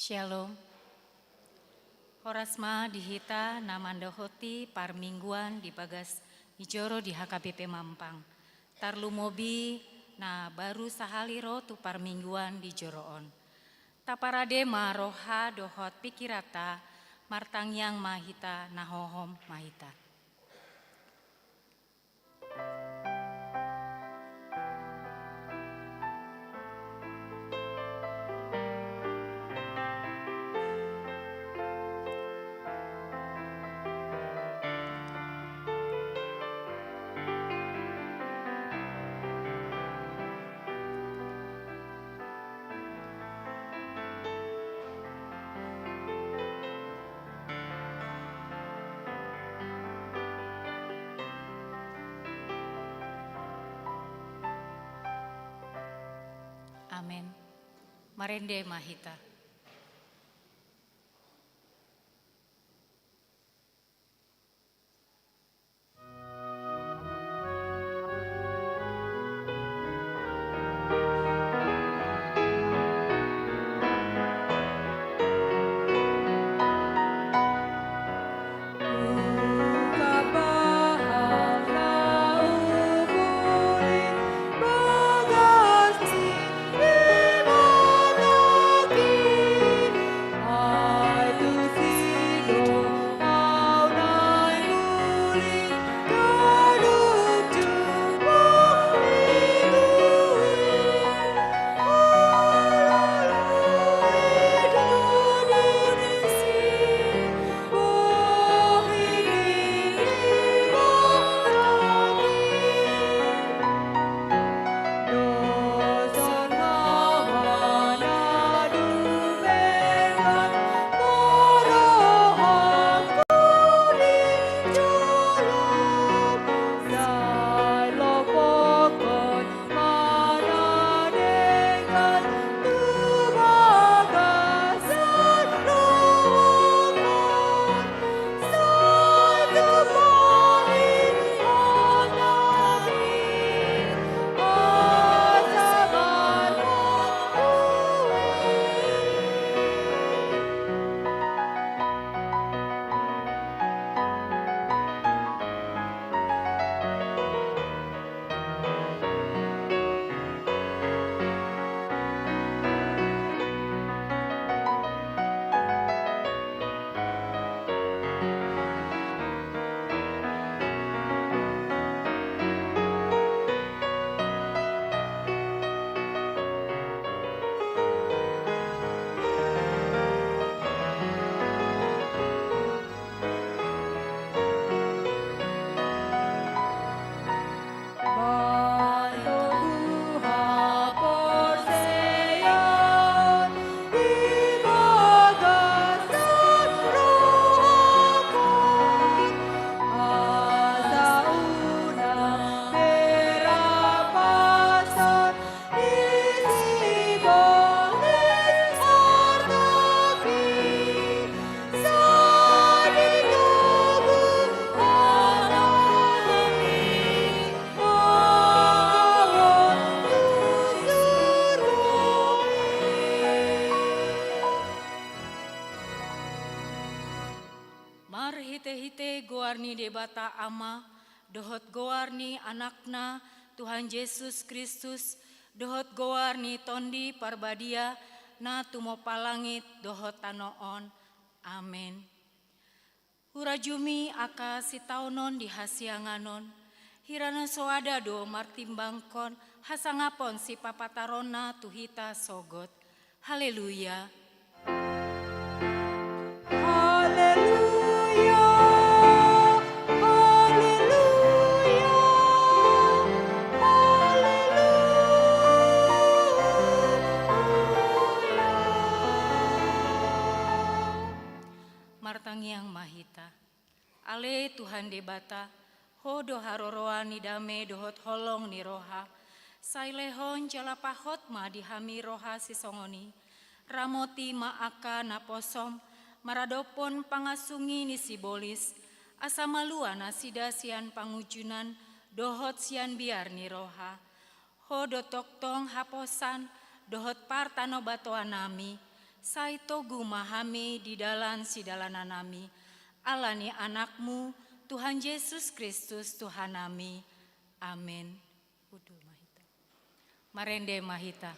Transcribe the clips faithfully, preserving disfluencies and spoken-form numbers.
Shalom. Horas ma di hita na mandohoti parmingguan di bagas ni joro di H K B P Mampang. Tarlumobi na baru sahali ro tu parmingguan di joro on. Taparade ma roha dohot pikiranta, martangiang ma hita, na hohom ma hita. Amen. Marende ma hita. Marhitehite goar ni Debata Ama, dohot goar ni Anakna, Tuhan Jesus Kristus, dohot goar ni Tondi Parbadia, na tumompa langit dohot tano on. Amen. Hurajumi angka sitaonon di hasiangan on, hira na soada do martimbangkon hasangapon sipapataronna tu hita sogot. Haleluya. Haleluya, haleluya, haleluya. Martangiang ma hita. Ale Tuhan Debata, Ho do haroroan ni dame dohot holong ni roha. Sai lehon jala pahot ma di hami roha sisongon i. Ramoti ma angka naposom maradophon pangasunggi ni sibolis, asa malua nasida sian pangunjunan dohot sian biar ni roha. Ho do tongtong haposan dohot partanobatoanami, Sai togu ma hami di dalan sidalanannami, ala ni Anakmu, Tuhan Jesus Kristus, Tuhanami. Amen. Hundul ma hita. Marende ma hita.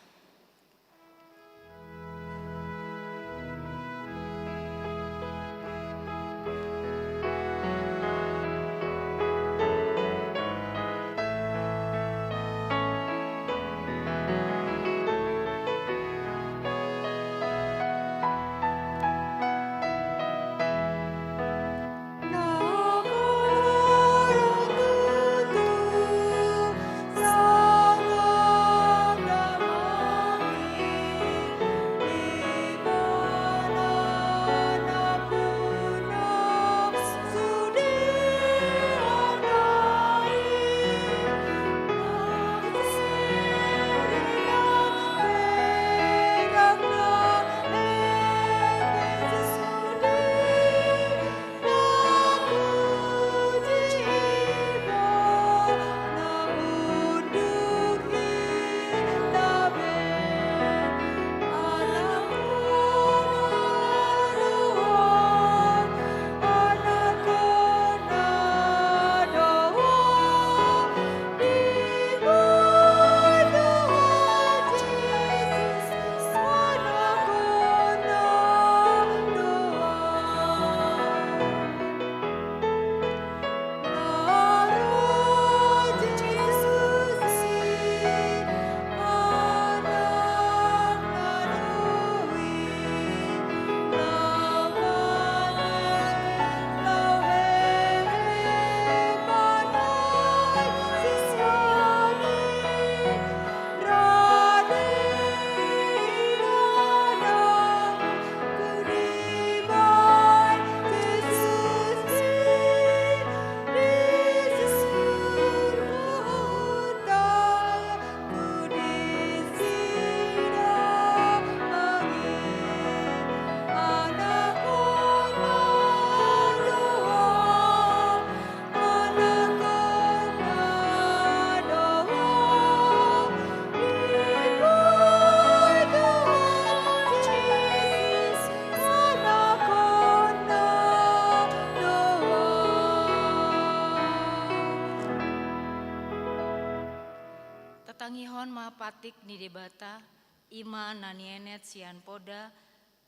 Tatangihon ma patik ni Debata, i ma na nienet sian Poda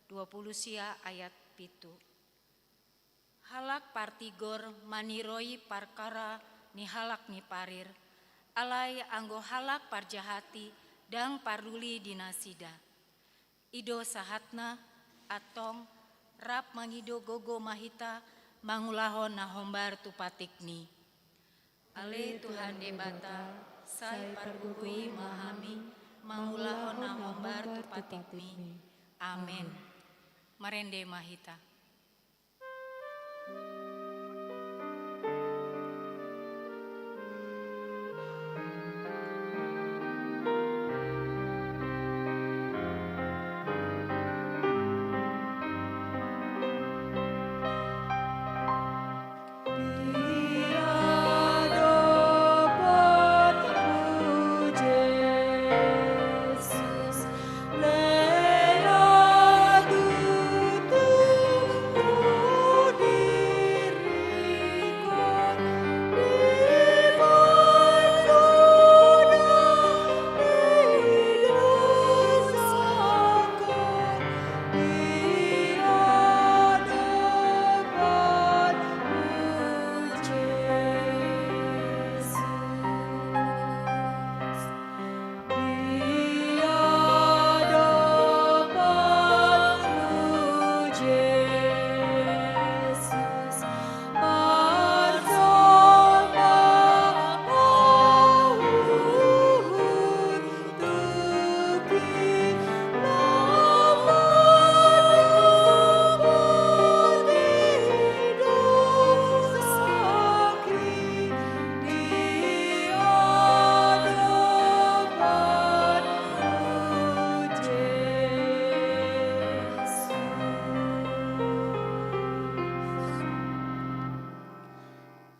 dua pulu sia ayat pitu. Halak partigor maniroi parkara ni halak ni parir, alai anggo halak parjahat i ndang parduli di nasida. I do sahatna, antong rap mangido gogo ma hita mangulahon na hombar tu patikmi. Ale Tuhan Debata, sai pargogoi ma hami mangulahon na hombar tu patikmi. Amen. Marende ma hita.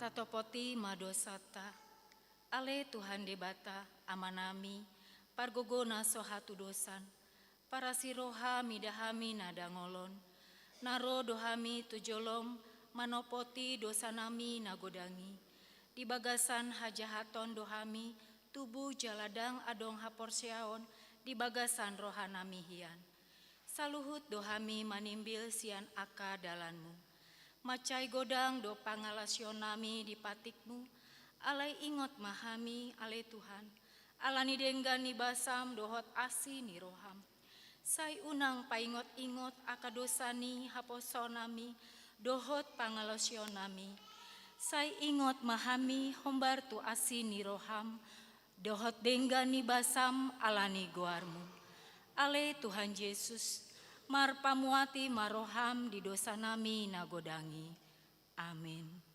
Tatopoti ma dosanta. Ale Tuhan Debata, Amanami, pargogona so hatudosan, Parasi roha mida hami na dangol on, na ro do hami tu jolom manopoti dosanami na godang i. Di bagasan hajahaton do hami tubu jala ndang adong haporseaon di bagasan rohanami hian. Saluhut do hami manimbil sian angka dalanmu. Mansai godang do pangalaosionnami di patikmu, alai ingot ma hami ale Tuhan, ala ni denggan ni basam dohot asi ni roham. Sai unang paingot-ingot angka dosa ni haposoonnami dohot pangalaosionnami. Sai ingot ma hami hombar tu asi ni roham dohot denggan ni basam ala ni goarmu. Ale Tuhan Jesus, marpamuati ma roham di dosanami na godang i. Amin.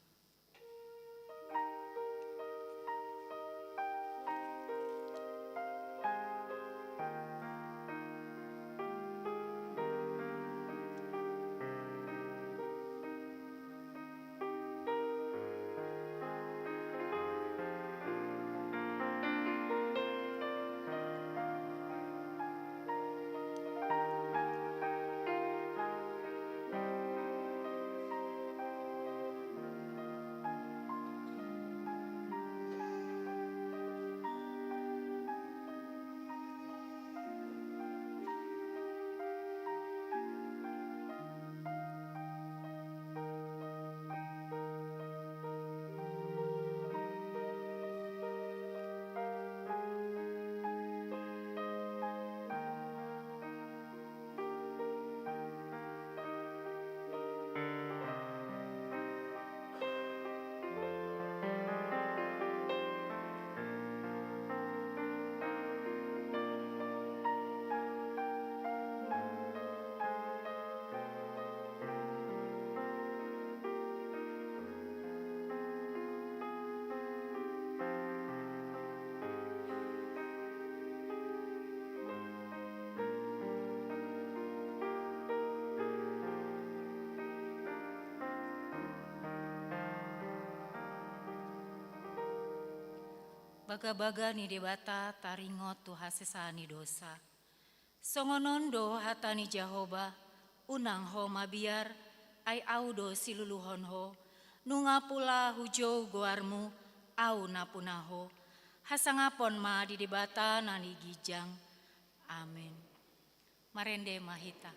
Bagabaga ni Debata taringot tu hasesaan ni dosa. Songon on do hata ni Jahowa, unang ho mabiar, ai Ahu do siluluhon ho, nunga pola hujou goarmu, Ahu nampuna ho. Hasangapon ma di Debata na di ginjang. Amen. Marende ma hita.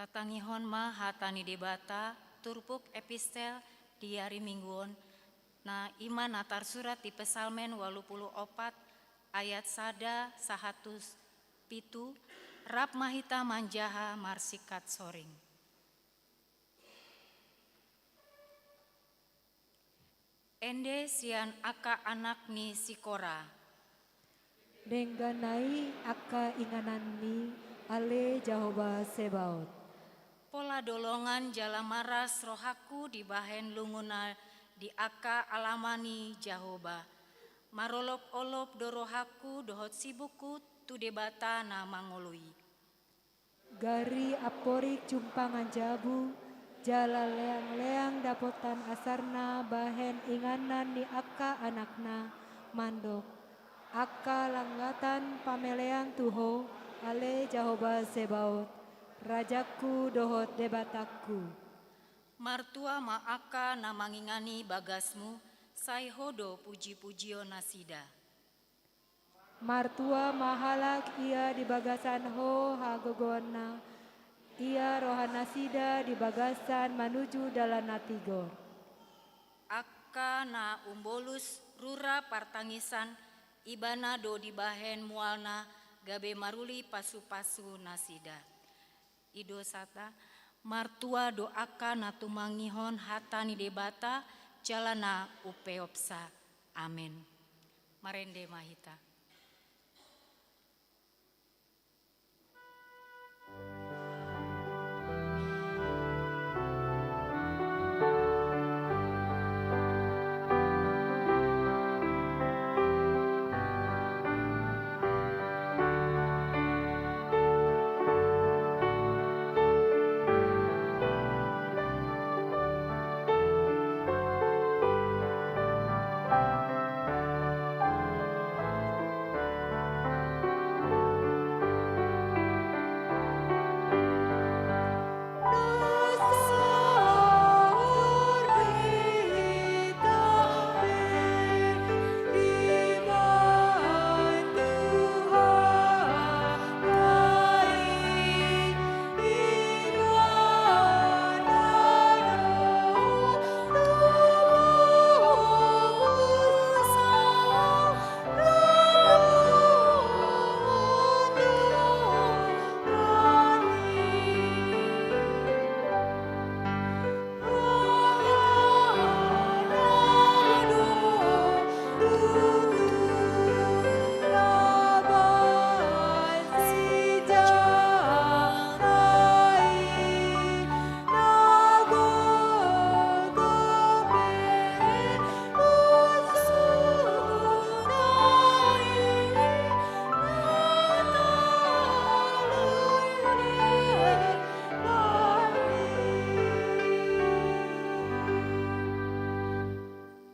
Tatangihon ma hata ni Debata, turpuk epistel di ari Minggu on, na i ma na tarsurat di Psalmen ualu pulu opat ayat sada sahat tu pitu, rap ma hita manjaha marsingkat soring. Ende sian angka anak ni si Kora. Denggan na i angka ingananmi, ale Jahowa Sebaot. Pola do longan jala maras rohangku dibahen lungunna di angka alama ni Jahowa. Marolopolop do rohangku dohot sibukku tu Debata na mangolu i. Gari amporik jumpangan jabu, jala leangleang dapotan asarna bahen inganan ni angka anakna, mandok: Angka langgatan pamelean tu Ho, ale Jahowa Sebaot, Rajangku dohot Debatangku. Martua ma angka na mangingani bagasmu, sai Ho do pujipujion nasida. Martua ma halak ia di bagasan Ho hagogoonna, ia rohanasida di bagasan manuju dalan na tigor. Angka na umbolus rura partangisan, Ibana do dibahen mualna gabe maruli pasupasu nasida. I do sada. Martua do angka na tumangihon hata ni Debata jala na umpeopsa. Amen. Marende ma hita.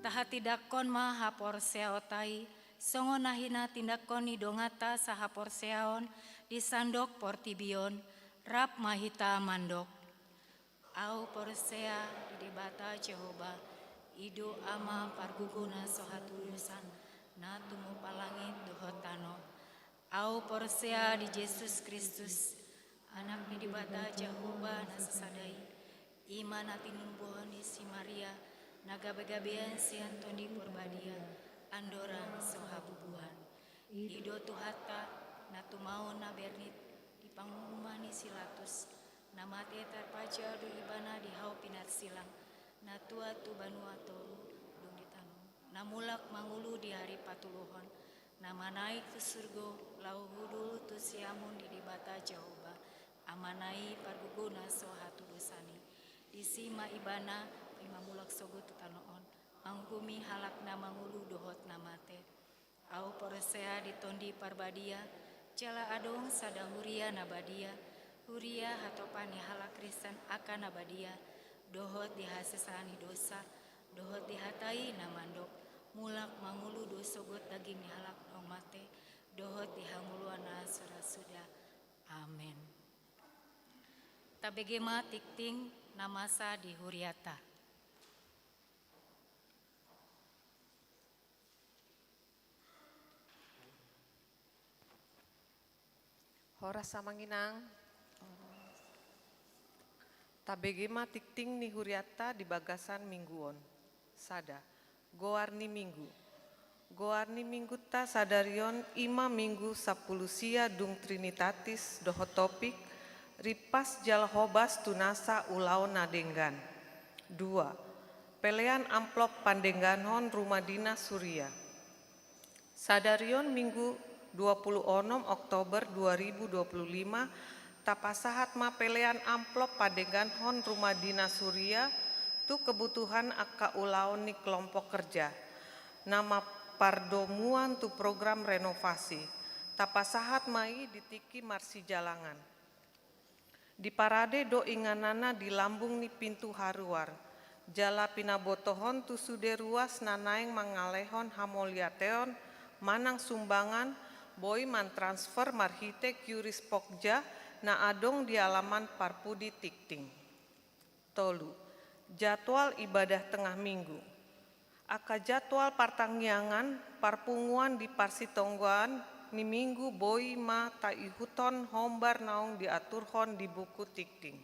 Tahatindangkon ma haporseaonta i, songon na hinatindangkon ni donganta sahaporseaon di sandok portibi on, rap ma hita mandok. Ahu porsea di Debata Jahowa, i do Ama pargogona so hatudosan, na tumompa langit dohot tano. Ahu porsea di Jesus Kristus, Anak ni Debata Jahowa na sasada i, i ma na tinumbuhon ni si Maria, na gabegabean sian Tondi Porbadia, andorang so habubuhan. I do Tuhanta, na tumaon na bernit di panguhuman ni si Latus, na mate tarpajal do Ibana di hau pinarsilang, na tuat tu banua toru, dung ditanohon, na mulak mangolu di ari patoluhon, na manaek tu surgo, laho hundul tu siamun ni Debata Jahowa, Amana i pargogona so hatudosan i. Disi ma Ibana, i ma mulak sogot tu tano on, manguhumi halak na mangolu dohot na mate. Ahu porsea di Tondi Parbadia, jala adong sada huria na badia, huria hatopan ni halak Kristen angka na badia, dohot di hasesaan ni dosa, dohot di hata i na mandok, mulak mangolu do sogot daging ni halak naung mate, dohot di hangoluan na so ra suda. Amen. Tabege ma tingting na masa di huriata. Horas amang inang. Tabege ma tingting ni hurianta di bagasan minggu on. Sada. Goar ni minggu. Goar ni minggunta sadari on i ma minggu sampulu sia dung Trinitatis dohot topik, rimpas jala hobas tu nasa ulaon na denggan. Dua. Pelean amplop pandengganhon Rumah Dinas Huria. Sadari on Minggu dua pulu onom Oktober dua ribu dua pulu lima, tapasahat ma pelean amplop pandengganhon Rumah Dinas Huria tu kebutuhan angka ulaon ni kelompok kerja na mardomuan tu program renovasi. Tapasahat ma i di tingki marsijalangan. Diparade do ingananna di lambung ni pintu haruar, jala pinabotohon tu sude ruas na naeng mangalehon hamauliateon manang sumbangan, boi mantransfer marhite QRIS Pokja na adong di alaman parpudi tingting. Tolu. Jadwal ibadah tengah minggu. Angka jadwal partangiangan parpunguan di parsitonggoan ni minggu boi ma taihuthon hombar naung diaturhon di buku tingting.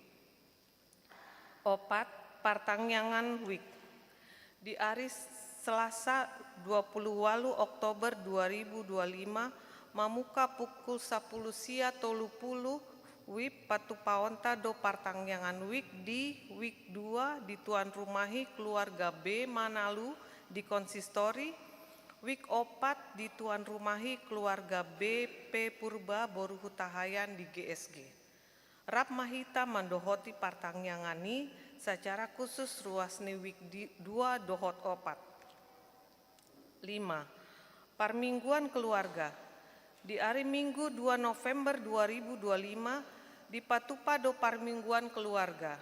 Opat. Partangiangan wijk. Di ari Selasa dua pulu ualu Oktober dua ribu dua lima, mamuka pukul sampulu sia tolu pulu WIB patupaonta do partangiangan wijk di wijk dua dituanrumahi keluarga B Manalu di konsistori, wijk opat dituanrumahi keluarga B P Purba boru Hutahaean di GSG. Rap ma hita mandohoti partangiangan i secara khusus ruas ni wijk di dua dohot opat. Lima. Parmingguan keluarga. Di ari Minggu dua November dua ribu dua lima, dipatupa do parmingguan keluarga.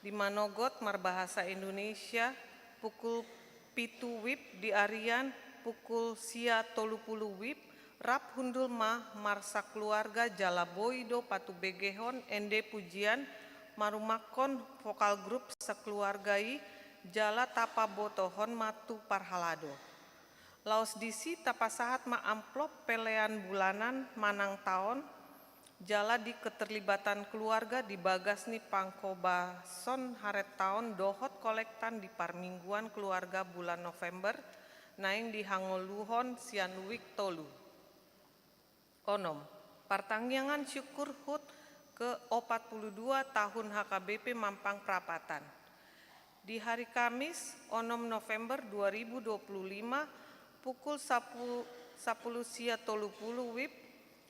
Di manogot marbahasa Indonesia, pukul pitu WIB di arian pukul sia tolu pulu WIB, rap hundul ma marsakeluarga jala boi do patubegehon ende pujian marumakkon vokal grup sakeluarga i jala tapabotohon ma tu parhalado. Laos disi tapasahat ma amplop pelean bulanan manang taon, jala di keterlibatan keluarga di bagas ni pangkobason harentaon dohot kolektan di parmingguan keluarga bulan November, naeng dihangoluhon sian wijk tolu. Onom. Partangiangan syukur HUT ke opat pulu dua tahun HKBP Mampang Prapatan. Di hari Kamis, onom November dua ribu dua pulu lima, pukul sapu-, sampulu sia tolu pulu WIB,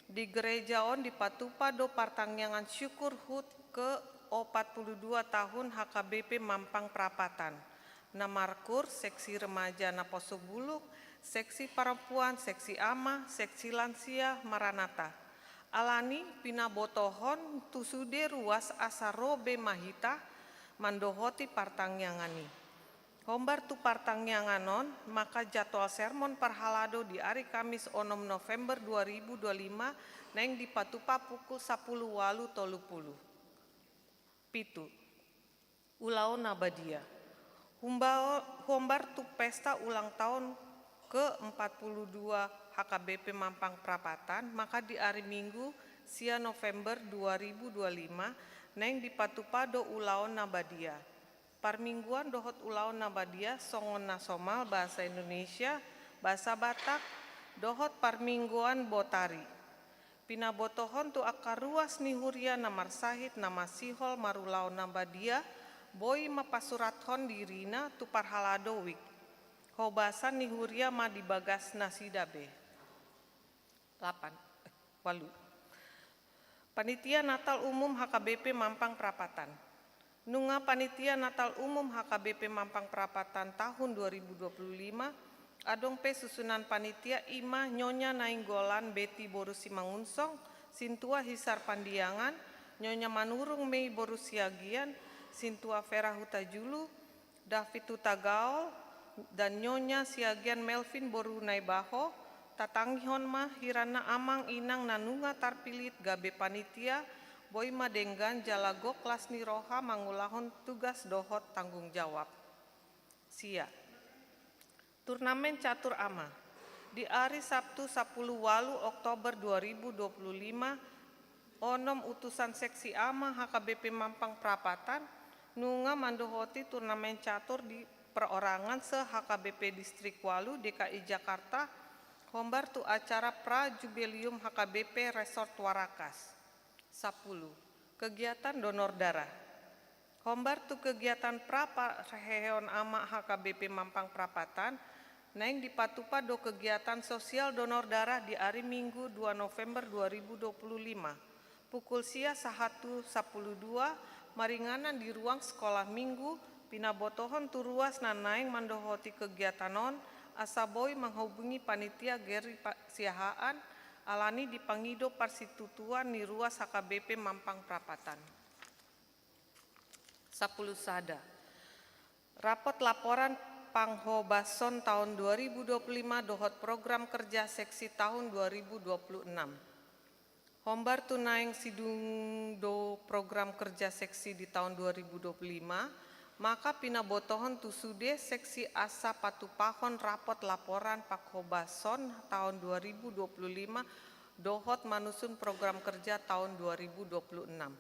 di gereja on dipatupa do partangiangan syukur HUT ke opat pulu dua tahun HKBP Mampang Prapatan. Na markur, seksi remaja Naposo Bulung, seksi perempuan, seksi ama, seksi lansia, Maranatha. Alani pinabotohon tu sude ruas asa ro be ma hita mandohoti partangiangan i. Hombar tu partangiangan on, maka jadwal sermon parhalado di ari Kamis onom November dua ribu dua lima naeng dipatupa pukul sampulu ualu tolu pulu. Pitu. Ulaon na badia. Humba-, hombar tu pesta ulang taon ke empat pulu dua HKBP Mampang Prapatan, maka di ari Minggu sia November dua ribu dua lima naeng dipatupa do ulaon na badia. Parmingguan dohot ulaon na badia songon na somal bahasa Indonesia, bahasa Batak, dohot parmingguan botari. Pinabotohon tu angka ruas ni huria na marsahit na masihol marulaon na badia, boi ma pasurathon dirina tu parhalado wijk. Hobasan ni huria ma di bagas nasida be. Lapan, eh, ualu. Panitia Natal Umum HKBP Mampang Prapatan. Nunga panitia Natal Umum HKBP Mampang Prapatan tahun dua ribu dua pulu lima, adong pe susunan panitia, i ma Nyonya Nainggolan Beti boru Simangunsong, Sintua Hisar Pandiangan, Nyonya Manurung Mei boru Siagian, Sintua Vera Hutajulu, David Hutagaol, dan Nyonya Siagian Melvin boru Naibaho, tatangihon ma hiranna amang inang na nunga tarpillit gabe panitia, boi ma denggan jala gok las ni roha mangulahon tugas dohot tanggung jawab. Sia. Turnamen catur ama. Di ari Sabtu sampulu ualu Oktober dua ribu dua pulu lima, onom utusan seksi ama HKBP Mampang Prapatan Nunga mandohoti turnamen catur di perorangan se-H K B P Distrik Walu D K I Jakarta, hombar tu acara Pra Jubelium H K B P Resort Warakas. Sapuluh. Kegiatan donor darah. Hombar tu kegiatan pra parheheon amak H K B P Mampang Prapatan, naeng dipatupa do kegiatan sosial donor darah di ari Minggu dua November dua ribu dua puluh lima. Pukul sia sahat tu sampulu dua, maringanan di ruang sekolah minggu, pinabotohon tu ruas na naeng mandohoti kegiatan on, asa boi manghubungi panitia Geri Pa-, Siahaan, alani dipangido parsitutuan ni ruas H K B P Mampang Prapatan. Sampulu sada. Rapot laporan panghobason taon dua ribu dua puluh lima dohot program kerja seksi taon dua ribu dua puluh enam. Hombar tu naeng sidung do program kerja seksi di taon dua ribu dua puluh lima, maka pinabotohon tu sude seksi asa patupahon rapot laporan panghobason taon dua ribu dua puluh lima dohot manusun program kerja taon dua ribu dua puluh enam.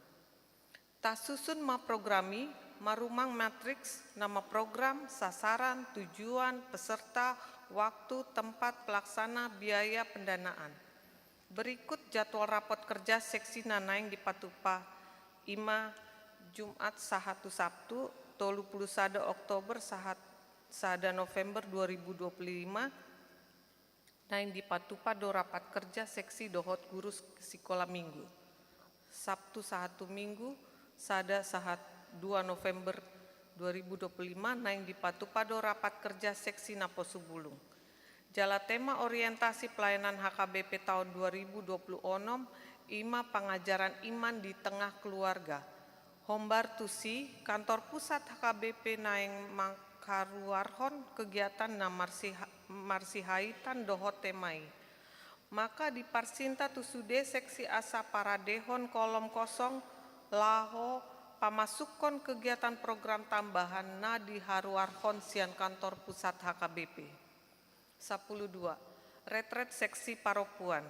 Tasusun ma program i marumang matriks, nama program, sasaran, tujuan, peserta, waktu, tempat, pelaksana, biaya, pendanaan. Berikut jadwal rapot kerja seksi na naeng dipatupa, i ma Jumat sahat tu Sabtu, tolu puluh sada Oktober sahat sada November dua ribu dua puluh lima, naeng dipatupa do rapat kerja seksi dohot guru sik-, sikola minggu. Sabtu sahat tu Minggu, sada sahat dua November dua ribu dua puluh lima, naeng dipatupa do rapat kerja seksi Naposo Bulung. Jala tema orientasi pelayanan H K B P taon dua ribu dua puluh onom, i ma pangajaran iman di tengah keluarga. Hombar tusi, kantor pusat H K B P naeng mangkaruarhon kegiatan na marsiha-, marsihaitan dohot tema i. Maka diparsinta tu sude seksi asa paradehon kolom kosong laho pamasukhon kegiatan program tambahan na diharuarhon sian kantor pusat H K B P. Sampulu dua. Retret seksi parompuan.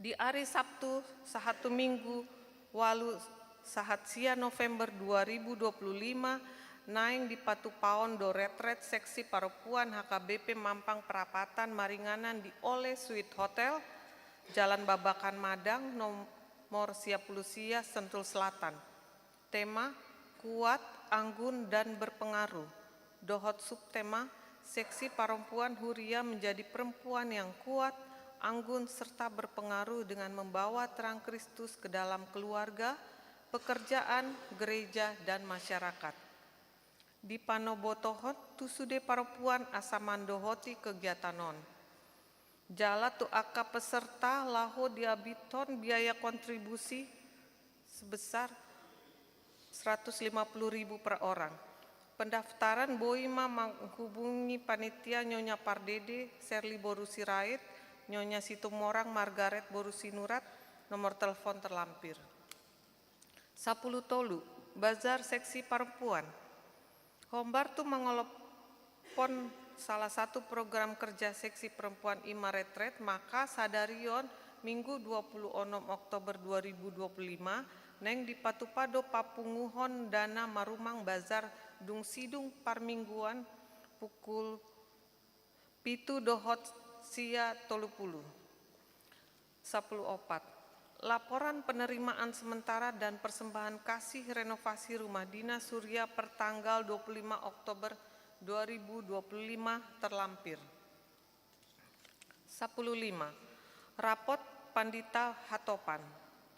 Di ari Sabtu sahat tu Minggu, ualu sahat sia November dua ribu dua puluh lima, naeng dipatupaon do retret seksi parompuan H K B P Mampang Prapatan maringanan di Ole Sweet Hotel, Jalan Babakan Madang, nomor sia puluh sia, Sentul Selatan. Tema, Kuat, Anggun, dan Berpengaruh. Dohot subtema, Seksi Parompuan Huria menjadi perempuan yang kuat, anggun, serta berpengaruh dengan membawa terang Kristus ke dalam keluarga, pekerjaan, gereja, dan masyarakat. Dipanobotohon tu sude parompuan asa mandohoti kegiatan on. Jala tu angka peserta laho diabithon biaya kontribusi sebesar seratus lima puluh ribu per orang. Pendaftaran boi ma manghubungi panitia Nyonya Pardede Serli boru Sirait, Nyonya Situmorang Margaret boru Sinurat, nomor telepon terlampir. Sampulu tolu, Bazar Seksi Parompuan. Hombar tu mangolophon salah satu program kerja seksi perempuan i ma retret, maka sadari on Minggu dua puluh onom Oktober dua ribu dua puluh lima, naeng dipatupa do papunguhon dana marumang bazar dung sidung parmingguan pukul pitu dohot sia tolu puluh. Sampulu opat. Laporan penerimaan sementara dan persembahan kasih renovasi rumah dinas Huria per tanggal dua puluh lima Oktober dua ribu dua puluh lima terlampir. Sampulu lima. Rapot Pandita Hatopan.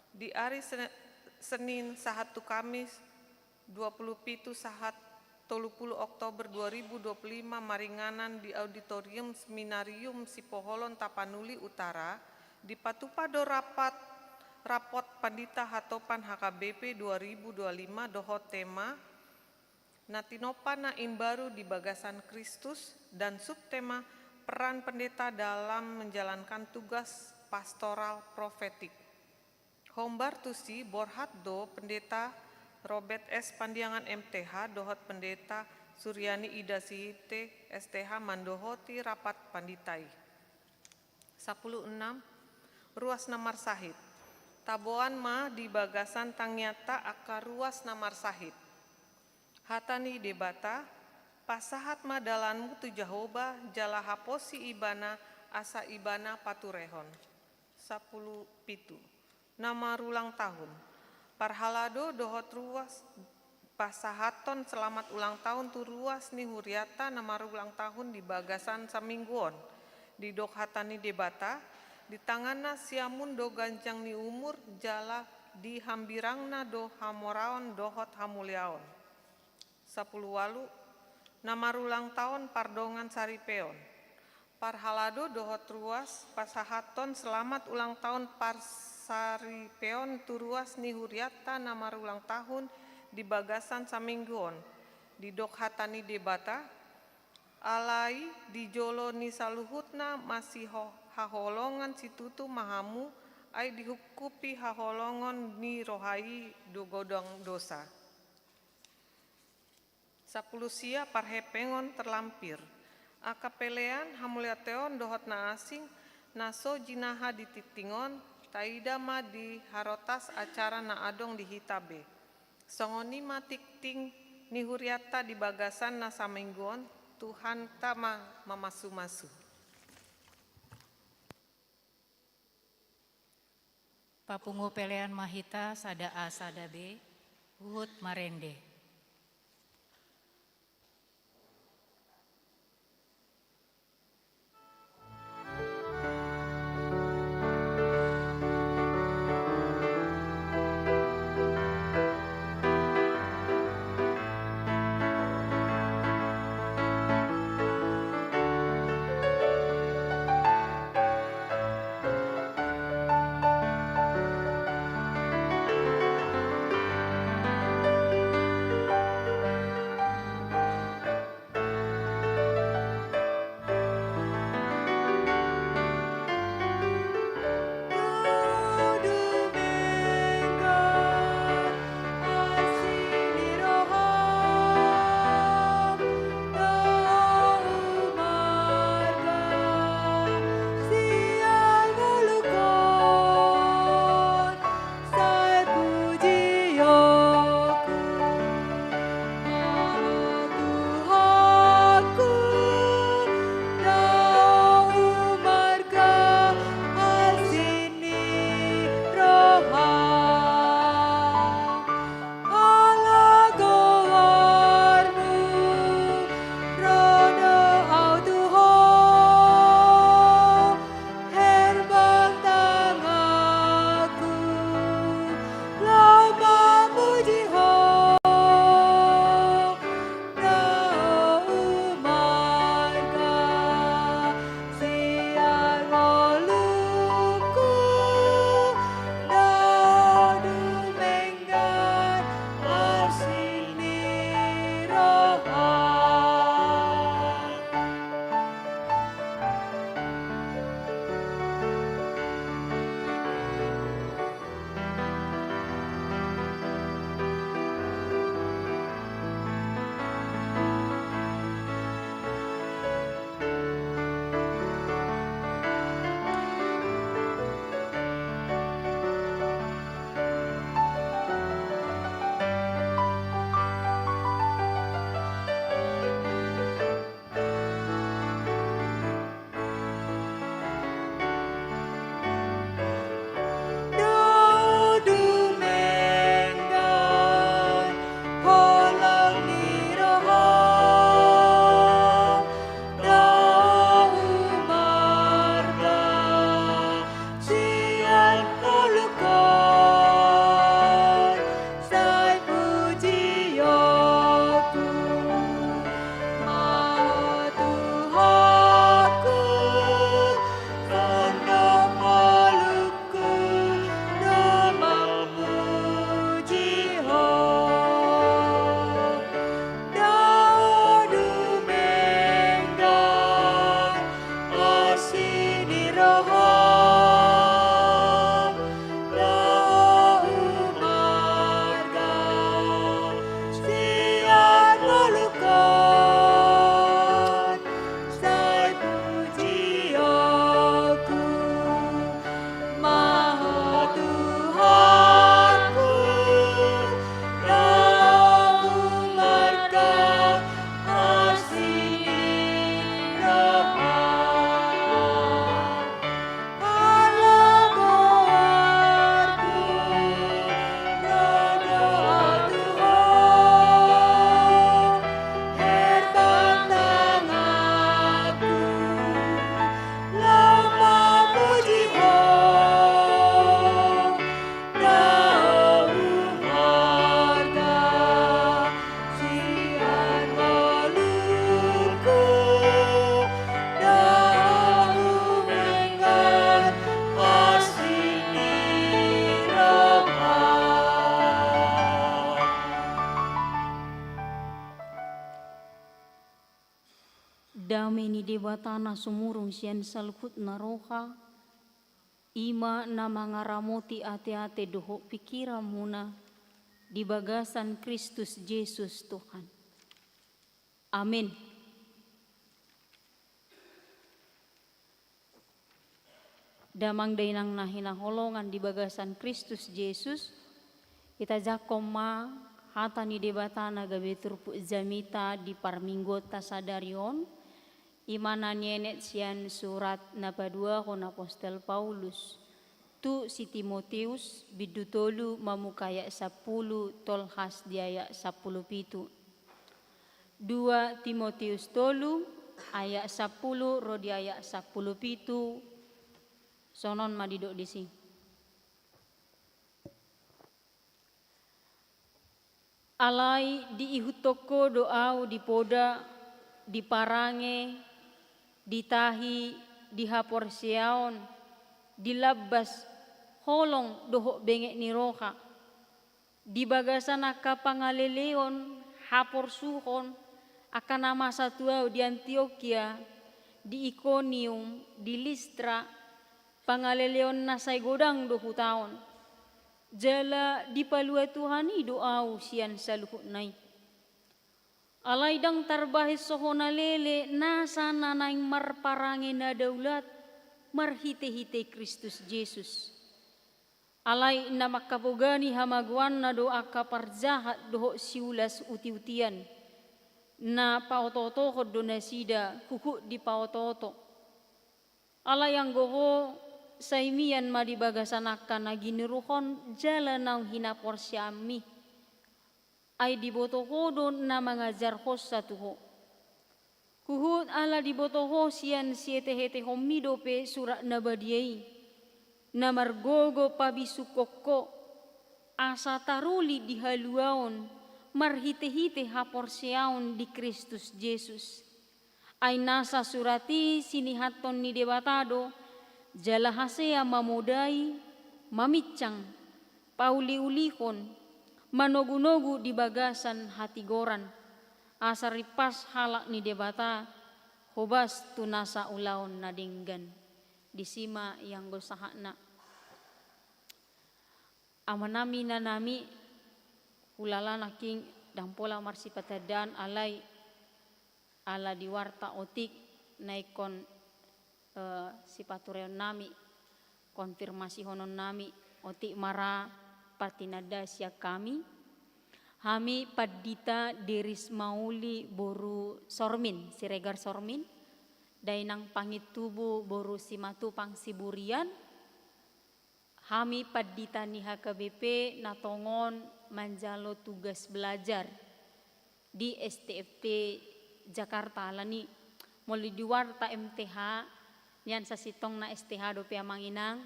Di ari Sene-, Senin sahat tu Kamis, dua puluh pitu sahat tolu puluh Oktober dua ribu dua puluh lima, maringanan di Auditorium Seminarium Sipoholon Tapanuli Utara, dipatupa do rapat, rapot Pandita Hatopan H K B P dua ribu dua puluh lima dohot tema, Na Tinompa na Imbaru di Bagasan Kristus, dan subtema, Peran Pendeta dalam Menjalankan Tugas Pastoral Profetik. Hombar tusi borhat do Pendeta Robert S Pandiangan M T H dohot Pendeta Suryani Ida Sihite S T H mandohoti rapat pandita i. Sampulu enam. Ruas na marsahit. Taboan ma di bagasan tangiangta angka ruas na marsahit. Hata ni Debata, pasahat ma dalanmu tu Jahowa, jala haposi Ibana, asa Ibana paturehon. Sapuluh pitu. Na marulang tahun. Parhalado dohot ruas pasahathon selamat ulang tahun tu ruas ni hurianta na marulang tahun di bagasan saminggu on. Didok hata ni Debata, di tanganna siamun do ganjang ni umur, jala di hambirangna do hamoraon dohot hamuliaon. Sapuluh ualu. Na marulang tahun pardongan saripeon. Parhalado dohot ruas pasahathon selamat ulang tahun parsaripeon tu ruas ni hurianta na marulang tahun di bagasan saminggu on. Didok hata ni Debata, alai di jolo ni saluhutna masihaholongan situtu ma hamu, ai dihungkupi haholongon ni roha i do godang dosa. Sapuluh sia. Parhepengon terlampir. Angka pelean, hamuliateon dohot na asing, na so jinaha di tingting on, taida ma di harotas acara na adong di hita be. Songon i ma tingting ni hurianta di bagasan na saminggu on, Tuhanta ma mamasumasu. Papungu pelean ma hita sada A sada B, huhut marende. Dame ni Debata na sumurung sian saluhutna roha, i ma na mangaramoti ateate dohot pingkiranmuna di bagasan Kristus Jesus Tuhan. Amin. Damang dainang na hinaholongan di bagasan Kristus Jesus, itajahon ma hata ni Debata na gabe turpuk jamita di parmingguonta sadari on, i ma na nienet sian surat na paduahon apostel Paulus tu si Timoteus, bindu tolu, mamungka ayat sampulu tolhas di ayat sampulu pitu. Dua Timoteus tolu ayat sampulu ro di ayat sampulu pitu. Songon on ma didok disi. Alai diihuthon ho do ahu di poda, di parange, di tahi, di haporseaon, di lambas, holong dohot benget ni roha, di bagasan angka pangaleleon, haporsuhon, angka na masa tu ahu di Antiokia, di Ikonium, di Listra, pangaleleon na sai godang do hutaon. Jala dipalua Tuhan i do ahu sian saluhutna i. Alai ndang tarbahen so hona lele nasa na naeng marparange na daulat marhitehite Kristus Jesus. Alai na mangkapogani hamagoanna do angka parjahat dohot siulas utiutian, na paotootohon do nasida huhut dipaotooto. Alai anggo ho, sai mian ma di bagasan angka na ginuruhon jala naung hinaporseaonmi. Ai diboto ho do na mangajarhonsa tu ho. Huhut ala diboto ho sian sietehetehonmi dope Surat Na Badia i, na margogo pabisukhon ho, asa taruli di haluaon marhitehite haporseaon di Kristus Jesus. Ai nasa surat i sinihathon ni Debata do, jala hasea mamodai, maminsang, pauliulihon, manogunogu di bagasan hatigoran, asa rimpas halak ni Debata hobas tu nasa ulaon na denggan. Disi ma ianggo sahatna. Amanami, inanami, hulala nangkin ndang pola marsipatandaan, alai ala di warta otik na ingkon, eh, sipatureonnami, konfirmasihononnami, otik ma ra partinanda sian hami. Hami Pandita Deris Mauli boru Sormin, Siregar Sormin, dainang Pangintubu boru Simatupang Siburian, hami pandita ni H K B P na tongon manjalo tugas belajar di S T F T Jakarta, alani molo di warta M T H, nian sasintongna S T H dope amang inang,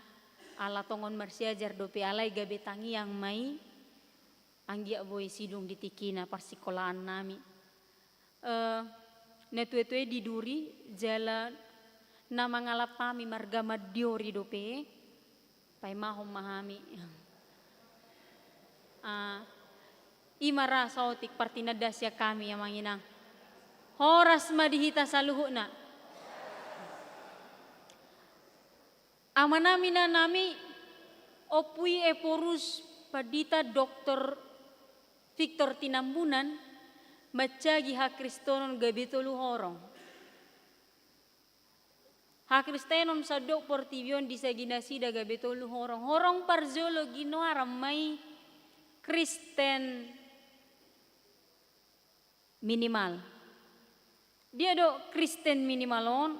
ala tongon marsiajar dope, alai gabe tangiang ma i, anggiat boi sidung di tingkina parsingkolaannami. Eh, natuatua i di duri, jala na mangalap hami marga Mandiori dope, paimahon ma hami. Ah, i ma ra saotik partinanda sian hami, amang inang. Horas ma di hita saluhutna. Amanami, inanami, Ompu i Ephorus Pandita Doktor Victor Tinambunan, mansagi hakristenon gabe tolu horong. Hakristenon sandok portibi on disagi nasida gabe tolu horong. Horong parjolo ginoaran ma i Kristen minimal. Dia do Kristen minimal on?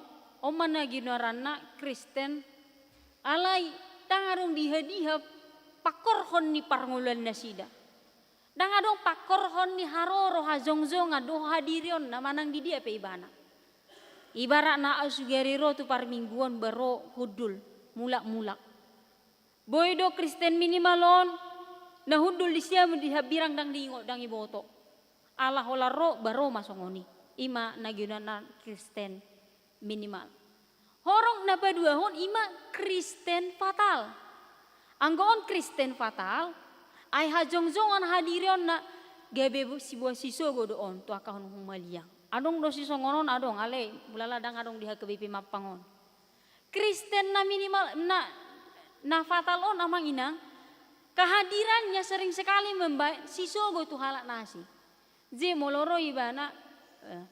On ma na ginoaranna Kristen, alai ndang adong dihadiha pangkorhon ni parngoluan nasida. Ndang adong pangkorhon ni haroro, hajongjongan dohot hadirionna manang di dia pe ibana. Ibaratna ahu sugari ro tu parmingguon, ba ro hundul, mulakmulak. Boi do Kristen minimal on, na hundul di sia, di hambirang ndang diingot, ndang iboto. Ala holan ro, ba ro ma songon i. I ma na ginoaran Kristen minimal. Horong na paduahon i ma Kristen fatal. Anggo on Kristen fatal, ai hajongjongan hadirionna gabe siboan sisogo do on tu angka na humaliang. Adong do sisongon on, adong, alai mulala ndang adong di H K B P Mampang on. Kristen na minimal, na, na fatal on, amang inang, kehadirannya sering sekali membaen sisogo tu halak na asing. Jadi molo ro ibana, eh,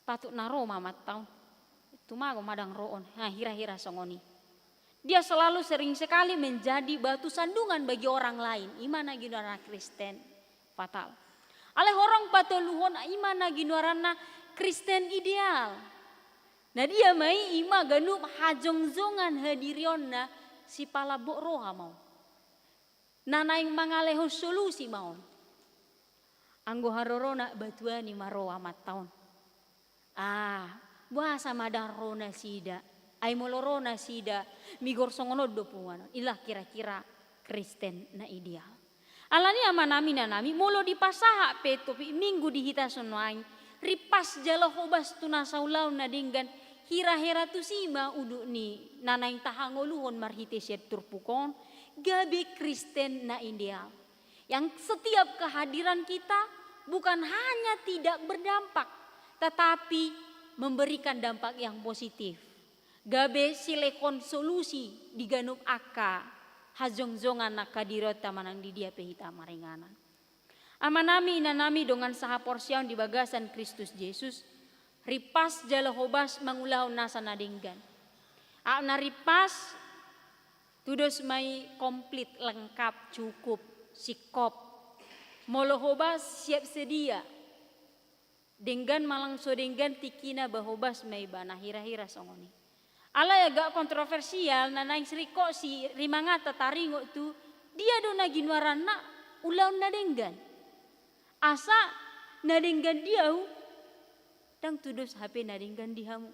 patut na ro ma amanta on. Tumagon ma ndang ro on. Nah, hira-hira songon i. Dia selalu sering sekali menjadi batu sandungan bagi orang lain. I ma na ginoaranna Kristen fatal. Alai horong patoluhon, i ma na ginoaranna Kristen ideal. Na dia ma i, i ma ganup hajongjongan hadirionna sipalambok roha ma on. Na naeng mangalehon solusi ma on. Anggo harorona, batuan i ma ro amanta on. Ah, boasa ma ndang ro nasida? Ai molo ro nasida, migor songon on do punguan on. Inilah kira-kira Kristen na ideal. Alani i, amanami, inanami, molo dipasahat pe topik Minggu di hita songon i, ripas jala hobas tu nasa ulaon na denggan, hira-hira tusi ma udut ni na naeng tahangoluhon marhite sian turpuk on, gabe Kristen na ideal. Yang setiap kehadiran kita bukan hanya tidak berdampak, tetapi memberikan dampak yang positif. Gabe silehon solusi di ganup angka hajongjongan na hadirionta manang di dia pe hita maringanan. Amanami, inanami, dongan sahaporseaon di bagasan Kristus Jesus, ripas jala hobas mangulahon nasa na denggan. Aut na ripas, tudos ma i komplit, lengkap, cukup, singkop. Molo hobas, siap sedia. Denggan manang so denggan tingkina, ba hobas ma ibana, hira-hira songon i. Alai agak kontroversial, na naeng ringkot sirimanganta taringot tu dia do na ginoaranna ulaon na denggan. Asa na denggan di ahu, ndang tudos hape na denggan di hamu.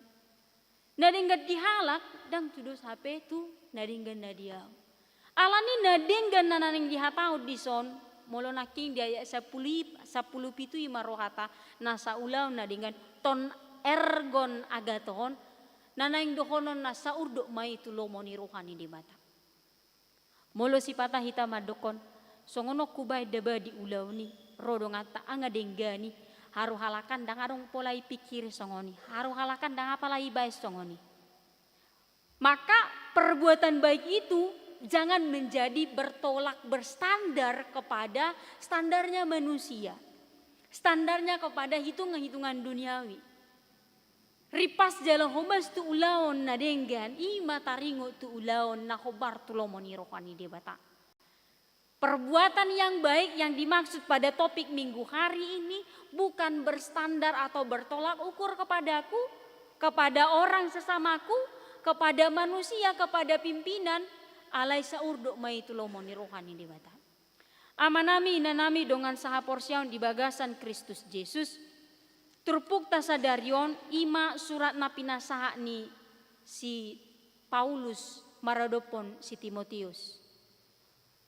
Na denggan di halak, ndang tudos hape tu na denggan na di ahu. Alani na denggan na naeng dihatahon dison, molo nangkin di ayat sampulu i, sampulu pitu i ma rohata, nasa ulaon na denggan, ton ergon agathon, na naeng dohononna saurdot ma i tu lomo ni roha ni Debata. Molo sipata hita mandokkon, songon on hubaen da ba di ulaon i, ro donganta, nga denggan i, haru halak an ndang adong pola ipikiri songon i, haru halak an ndang apala ibaen songon i. Maka perbuatan baik itu jangan menjadi bertolak berstandar kepada standarnya manusia. Standarnya kepada hitung-hitungan duniawi. Ripas jala hobas tu ulaon na denggan, i ma taringot tu ulaon na hombar tu lomo ni roha ni Debata. Perbuatan yang baik yang dimaksud pada topik Minggu hari ini bukan berstandar atau bertolak ukur kepadaku, kepada orang sesamaku, kepada manusia, kepada pimpinan, alai saurdot ma i tu lomo ni roha ni Debata. Amanami, inanami, dongan sahaporseaon di bagasan Kristus Jesus, turpukta sadari on i ma surat na pinasahat ni si Paulus maradophon si Timoteus.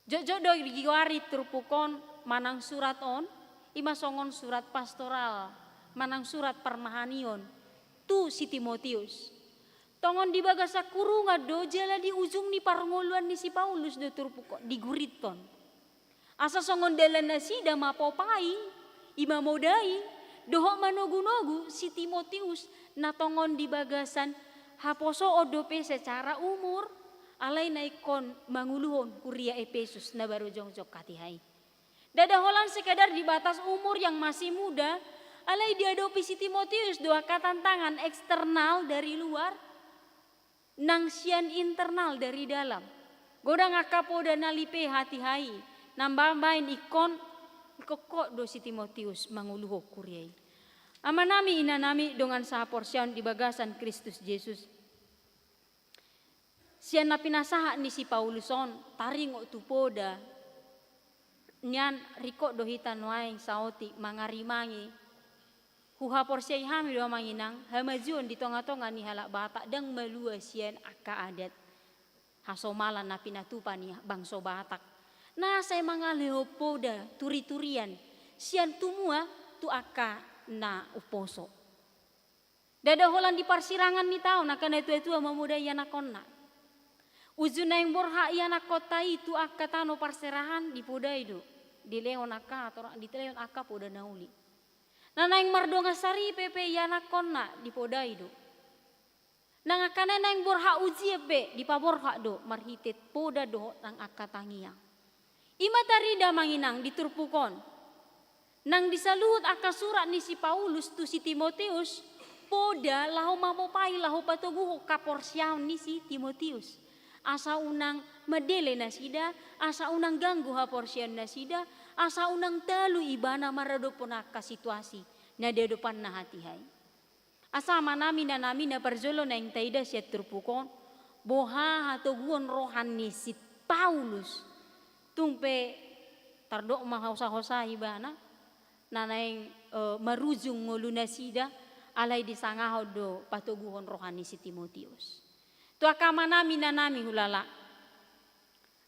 Jotjot do digoari turpuk on manang surat on, i ma songon surat pastoral manang surat parmahanion tu si Timoteus. Tongon di bagasan hurungan do, jala di ujung ni parngoluan ni si Paulus do turpuk on digurithon. Asa songon dalan nasida mapopai, i ma modai, dohot manogunogu si Timoteus na tongon di bagasan haposoon dope secara umur, alai na ingkon manguluhon huria Epesus na baru jongjong hatiha i. Ndada holan sekadar di batas umur yang masih muda, alai diadopi si Timoteus do angka tantangan eksternal dari luar, nang sian internal dari dalam. Godang angka poda na lipe hatiha i, na mambaen ingkon, ingkon hot do si Timoteus manguluhon huria i. Amanami, inanami, dongan sahaporseaon di bagasan Kristus Jesus. Sian na pinasahat ni si Paulus on, taringot tu poda nian, ringkot do hita nuaeng saotik mangarimangi. Huhaporseai hami do, amang inang, hamajuon di tongatonga ni halak Batak ndang malua sian angka adat hasomalan na pinatupa ni bangso Batak, na sai mangalehon poda turiturian sian tumua tu angka na umposo. Ndada holan di parsirangan ni taon angka natuatua mamodai ianakhonna. Uju naeng borhat ianakkonta i tu angka tano parserahan, dipodai do, dilehon angka ator, dilehon angka poda na uli. Na naeng mardongan saripe pe ianakkonna dipodai do. Nang angka na naeng borhat ujian pe dipaborhat do marhite poda dohot nang angka tangiang. I ma tarida amang inang di turpuk on. Nang di saluhut angka surat ni si Paulus tu si Timoteus, poda laho mamopai laho patoguhon haporseaon ni si Timoteus. Asa unang mandele nasida, asa unang ganggu haporseaon nasida, asa unang talu ibana maradophon angka situasi na di adopanna hatiha i. Asa amanami inanami na parjolo naeng taida sian turpuk on, boha hatoguon roha ni si Paulus. Tung pe tardok ma hosa-hosa ibana, na naeng, eh, marujung ngolu nasida, alai disangahon do patoguhon roha ni si Timoteus. Tu angka amanami inanami hulala.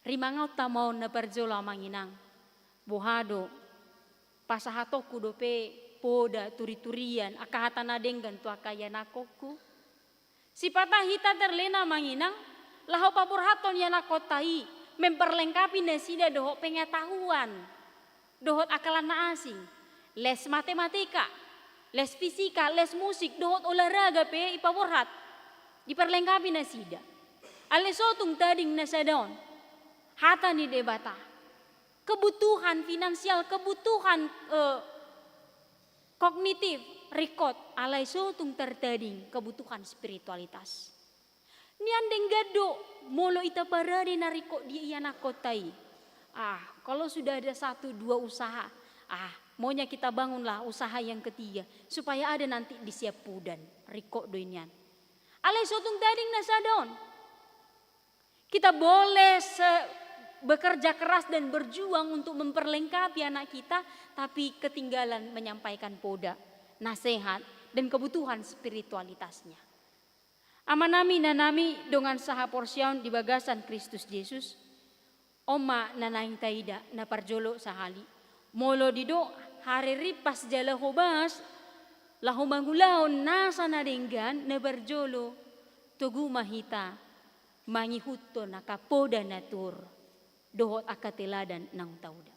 Rimangaonta ma on na parjolo amang inang. Boha do, pasahatonku dope poda turi-turian, angka hata na denggan tu angka ianakkonku. Sipata hita terlena amang inang, laho paborhathon ianakkonta i, memperlengkapi nasida dohot pengetahuan. Dohot angka lan na asing, les matematika, les fisika, les musik, dohot olahraga pe ipaborhat, diperlengkapi nasida. Alai so tung tading na sada on, hata ni Debata. Kebutuhan finansial, kebutuhan, eh, kognitif, ringkot, alai so tung tartading kebutuhan spiritualitas. Nian denggan do, molo ita parade na ringkot di ianakkonta i. Ah, kalau sudah ada satu dua usaha, ah, maunya kita bangunlah usaha yang ketiga, supaya ada nanti di siampudan, ringkot do i nian. Alai so tung tading na sada on. Kita boleh se-, bekerja keras dan berjuang untuk memperlengkapi anak kita, tapi ketinggalan menyampaikan poda, nasehat, dan kebutuhan spiritualitasnya. Amanami inanami dongan sahaporseaon di bagasan Kristus Jesus, on ma na naeng taida na parjolo sahali. Molo didok haririmpas jala hobas, laho mangulahon nasa na denggan na parjolo, togu ma hita mangihuthon angka poda na tuor, dohot angka teladan naung tauda.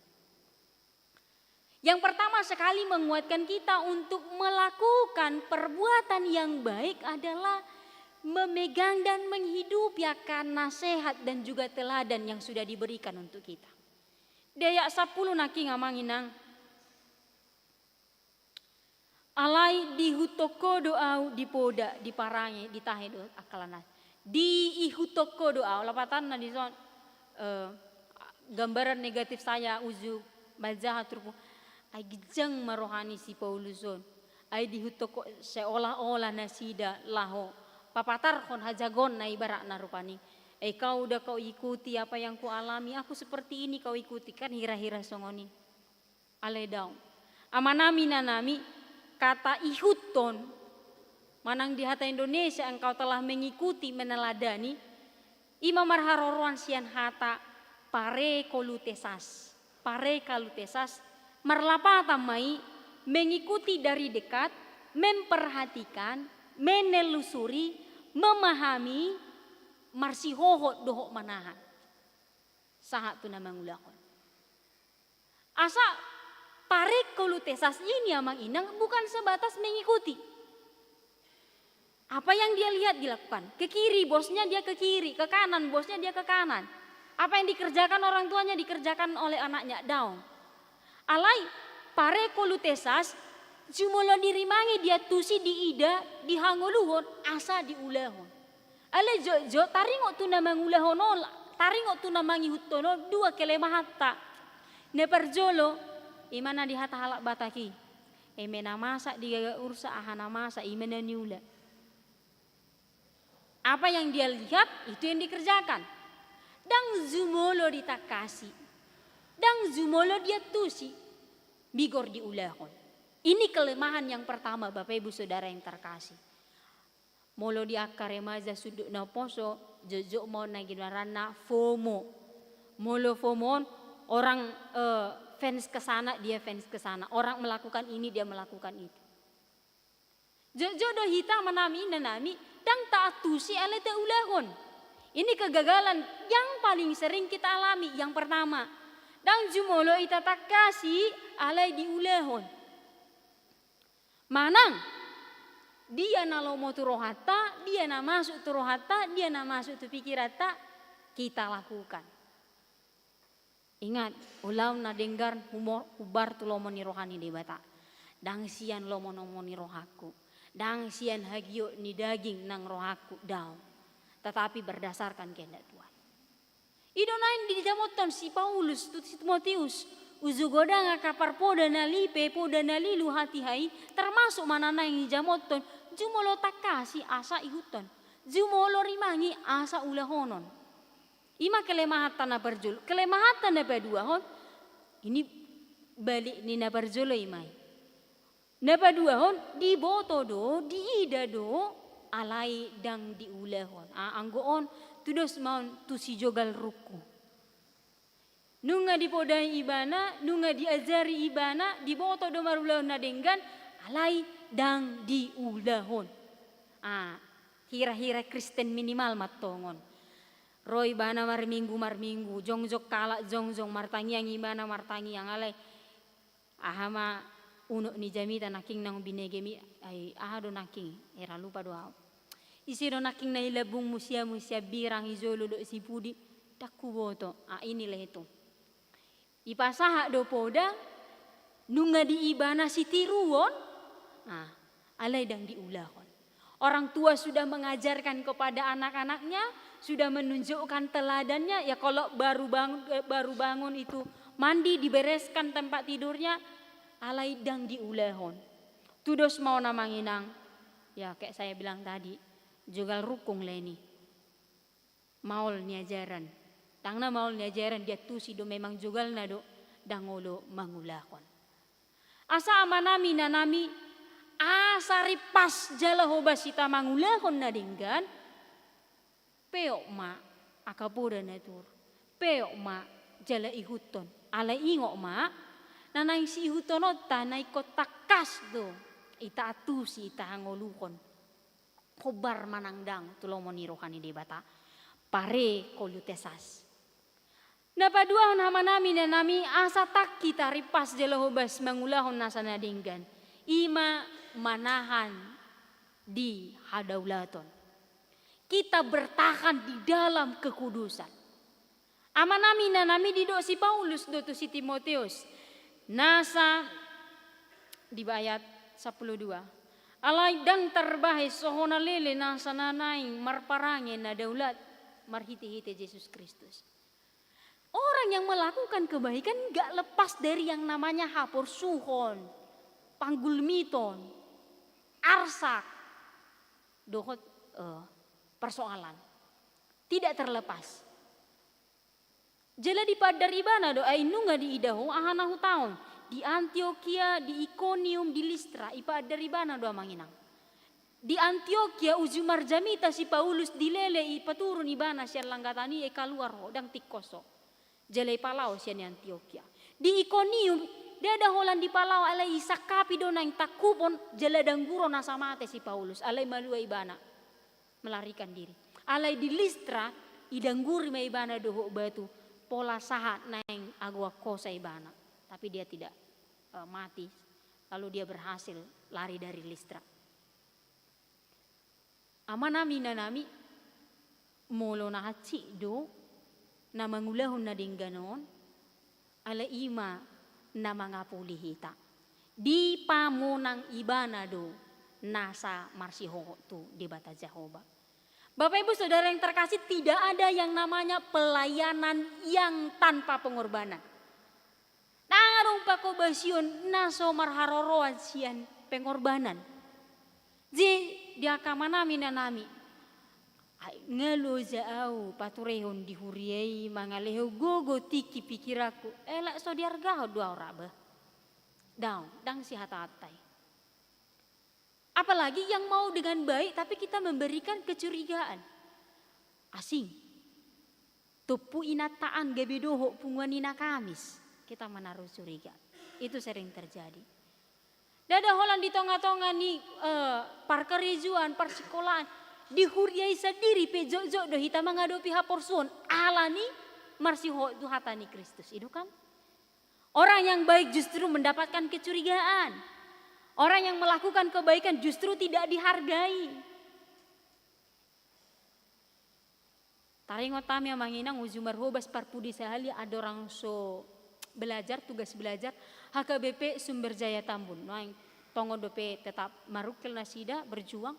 Yang pertama sekali menguatkan kita untuk melakukan perbuatan yang baik adalah memegang dan menghidupi akan nasihat dan juga teladan yang sudah diberikan untuk kita. Di ayat sampulu nangkin amang inang. Alai diihuthon Ho do ahu di poda, di parange, di tahe dohot angka lan na asing. Diihuthon Ho do ahu, lapatanna dison, eh, gambaran negatif saya uju manjaha turpuk. Ai ginjang ma roha ni si Paulus on. Ai diihuthon Ho, seolah-olah nasida laho papatarhon hajagoonna ibaratna rupani. Eh, kau udah kau ikuti apa yang kualami, aku seperti ini kau ikuti, kan hira-hira songon i. Alai daong. Amanami inanami, kata ihuthon, manang di hata Indonesia engkau telah mengikuti, meneladani, i ma marharoroan sian hata parekolutesas. Parekolutesas, marlapatan ma i mengikuti dari dekat, memperhatikan, menelusuri, memahami, marsihohot dohot manahan. Sahat tu na mangulahon. Asa parekolutesas ini amang inang bukan sebatas mengikuti. Apa yang dia lihat dilakukan. Ke kiri bosnya dia ke kiri, ke kanan bosnya dia ke kanan. Apa yang dikerjakan orang tuanya dikerjakan oleh anaknya, daong. Alai parekolutesas, jumolo dirimangi diantusi diida, dihangoluhon, asa diulahon. Alai jotjot, taringot tu na mangulahon on, taringot tu na mangihuthon on, dua kelemahanta. Na parjolo, i ma na di hata halak Batak i. Eme na masa digagat ursa, aha na masa, i ma na niula. Apa yang dia lihat, itu yang dikerjakan. Ndang jumolo ditangkasi. Ndang jumolo diantusi. Migor diulahon. Ini kelemahan yang pertama, Bapak Ibu Saudara yang terkasih. Molo di angka remaja sundut naposo, jotjot ma on na goaranna FOMO. Molo FOMO on, orang, eh, fans ke sana, dia fans ke sana. Orang melakukan ini, dia melakukan itu. Jotjot do hita amanami inanami, ndang taantusi alai taulahon. Ini kegagalan yang paling sering kita alami. Yang pertama, ndang jumolo hita tangkasi alai diulahon. Manang dia na lomo tu rohanta, dia na masuk tu rohanta, dia na masuk tu pikiranta, kita lakukan. Ingat, ulaon na denggan humor, hubar tu lomo ni roha ni Debata. Ndang sian lomo-lomo ni rohangku, ndang sian hagiot ni daging nang rohangku, daong. Tetapi berdasarkan kehendak Tuhan. I do naeng dijamothon si Paulus tu si Timoteus, uju godang angka parpoda na lipe, poda na lilu hatiha i, termasuk ma na naeng dijamothon, jumolo tangkasi asa ihuthon, jumolo rimangi asa ulahonon. I ma kelemahanta na parjolo. Kelemahanta na paduahon, ini balik ni na parjolo i ma i. Na paduahon, diboto do, diida do, alai ndang diulahon. Ah, anggo on, tudos ma on tu sijogal rungkung. Nunga dipodai ibana, nunga diajari ibana, diboto do marulaon na denggan, alai ndang diulahon. Ah, hira-hira Kristen minimal ma tongon. Ro ibana marminggu-marminggu, jongjong halak jongjong, martangiang ibana martangiang, alai aha ma unok ni jamita nangkin naung binegemi, ai aha do nangkin, hera lupa do au. Ise do nangkin na i lambungmu, siamun siambirang, i jolo dohot sipudi, ndang huboto, ah, ini lehe tu. Ipasahat do poda, nunga di ibana sitiruon, ah, alai ndang diulahon. Orang tua sudah mengajarkan kepada anak-anaknya, sudah menunjukkan teladannya, ya kalau baru bang-, eh, baru bangun itu mandi, dibereskan tempat tidurnya, alai ndang diulahon. Tudos ma on amang inang, ya kayak saya bilang tadi, jogal rungkung leni. Maol ni ajaran. Ndang na maol ni ajaran, diantusi do memang jogalna do, ndang olo mangulahon. Asa amanami inanami, asa rimpas jala hobas hita mangulahon na denggan, peop ma angka poda na tutu. Peop ma jala ihuthon. Alai ingot ma, na naeng siihuthononta na ingkon tangkas do, hita antusi, hita hangoluhon. Hombar manang ndang tu lomo ni roha ni Debata. Pare kolutesas. Na paduahon amanami inanami, asa tangkas hita rimpas jala hobas mangulahon nasa na denggan, i ma manahan di hadaulaton. Kita bertahan di dalam kekudusan. Amanami inanami, didok si Paulus do tu si Timoteus. Nasa di ayat sampulu dua. Alai ndang tarbahen songon na lele nasa na naeng marparange na daulat marhite-hite Jesus Kristus. Orang yang melakukan kebaikan nggak lepas dari yang namanya haporsuhon, panggulmiton, arsak, dohot, eh, persoalan. Tidak terlepas. Jala dipaandar ibana do, ai nunga diida ho aha na hutaon. Di Antiokia, di Ikonium, di Listra, ipaandar ibana do amang inang. Di Antiokia uju marjamita si Paulus, dilele, ipaturun ibana sian langgatan i, ai kaluar ho, ndang tingkos ho. Jala ipalaho sian Antiokia. Di Ikonium, ndada holan dipalaho, alai isangkapi do naeng tangkupon jala dangguron asa mate si Paulus, alai malua ibana melarikan diri. Alai di Listra, idangguri ma ibana dohot batu, pola sahat naeng agoan hosa ibana. Tapi dia tidak, eh, mati, lalu dia berhasil lari dari Listra. Amanami inanami, molo na hansit do na mangulahon na denggan on, alai i ma na mangapuli hita. Dipamonang ibana do nasa marsihohot tu Debata Jahowa. Bapak Ibu Saudara yang terkasih, tidak ada yang namanya pelayanan yang tanpa pengorbanan. Ndang adong panghobasion na so marharoroan sian pengorbanan. Jadi, di angka amanami inanami, ai nga loja au paturehon di huria i, mangalehon gogo, tingki, pikiranku, eh, lak so diargahon do au ra bah. Daong, ndang sihata-hata i. Apalagi yang mau dengan baik, tapi kita memberikan kecurigaan. Asing. Tompu inanta an gabe dohot punguan ina Kamis, kita menaruh curiga. Itu sering terjadi. Ndada holan di tonga-tonga ni, eh, parkarejoan, parsikolaan, di huria i sandiri pe jotjot do hita mangadopi haporsuon, alani marsihohot tu hata ni Kristus. I do kan? Orang yang baik justru mendapatkan kecurigaan. Orang yang melakukan kebaikan justru tidak dihargai. Taringot hami amang inang, uju marhobas parpudi sahali andorang so belajar, tugas belajar, H K B P Sumber Jaya Tambun. Nuaeng tongon dope tetap marungkil nasida, berjuang.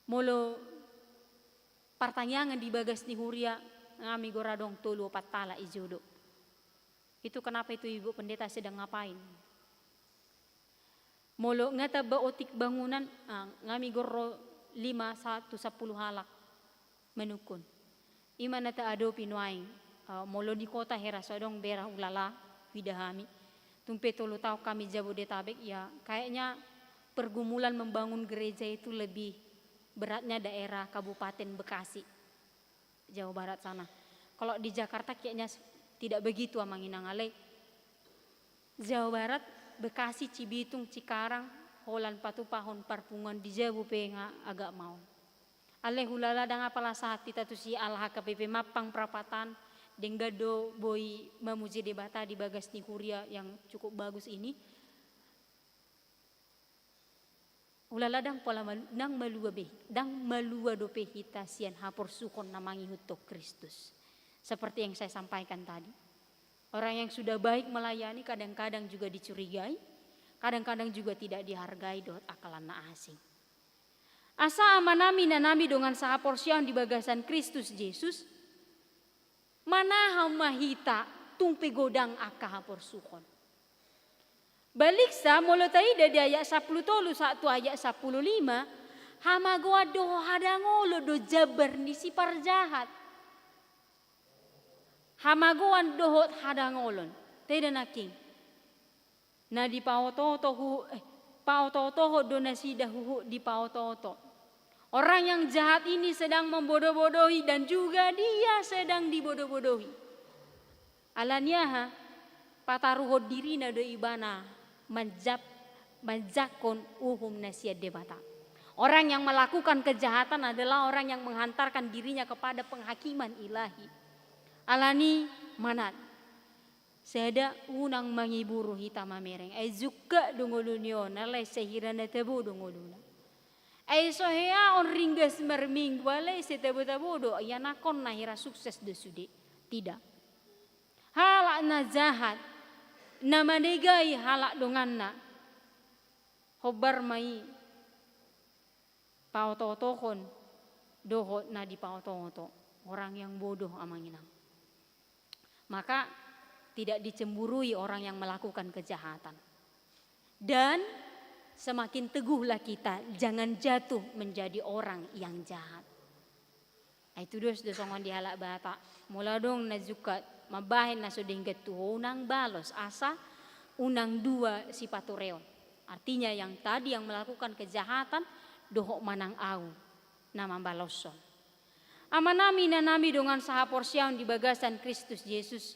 Molo partangiangan di bagas ni huria, nga migor adong tolu opat halak i jo do. Itu kenapa itu Ibu Pendeta sedang ngapain? Molo nga tamba otik bangunan, ah, nga migor ro lima satu sampulu halak manungkun. I ma na taadopi nuaeng, ah, molo di kota hera so adong daerah ulala, huida hami. Tung pe tolu taon hami Jabodetabek, ya kayaknya pergumulan membangun gereja itu lebih beratnya daerah Kabupaten Bekasi, Jawa Barat sana. Kalau di Jakarta kayaknya s-, tidak begitu amang inang, alai Jawa Barat, Bekasi, Cibitung, Cikarang, holan patupahon parpunguan di jabu pe nga agak maol. Alai hulala ndang apala sahat hita tusi ala H K B P Mampang Prapatan, denggan do boi mamuji Debata di bagas ni huria yang cukup bagus ini. Hulala ndang pola mal-, ndang malua be, ndang malua dope hita sian haporsuhon na mangihuthon Kristus. Seperti yang saya sampaikan tadi. Orang yang sudah baik melayani kadang-kadang juga dicurigai, kadang-kadang juga tidak dihargai dohot angka na asing. Asa amanami, inanami dongan sahaporseaon di bagasan Kristus Jesus, manahan ma hita tung pe godang angka haporsuhon. Baliksa, molo taida di ayat sampulu tolu sahat tu ayat sampulu lima, hamagoan dohot hadangolon do jambar ni siparjahat. Hamagoan dohot hadangolon. Taida nangkin. Na dipaotooto hu-, eh, paotootohon do nasida huhut dipaotooto. Orang yang jahat ini sedang membodoh-bodohi dan juga dia sedang dibodoh-bodohi. Alani aha? Pataruhon dirina do ibana manjap-, manjangkon uhum na sian Debata. Orang yang melakukan kejahatan adalah orang yang menghantarkan dirinya kepada penghakiman ilahi. Alani manat. Sada, unang mangiburu hita mamereng. Ai jungkat do ngoluna on, alai sai hira na tabo do ngoluna. Ai so heaon ringgas marminggu, alai sai tabo-tabo do ianakhonna, hira sukses do sude. Tidak. Halak na jahat, na manegai halak donganna, hombar ma i paotootohon dohot na dipaotooto, orang yang bodoh, amang inang. Maka tidak dicemburui orang yang melakukan kejahatan. Dan semakin teguhlah kita, jangan jatuh menjadi orang yang jahat. Ai tudos do songon di halak Batak, molo adong na jungkat mambahen na so denggan tu ho, unang balos, asa unang dua sipatureon. Artinya yang tadi yang melakukan kejahatan, dohot manang ahu na mambaloshon. Amanami, inanami dongan sahaporseaon di bagasan Kristus Jesus,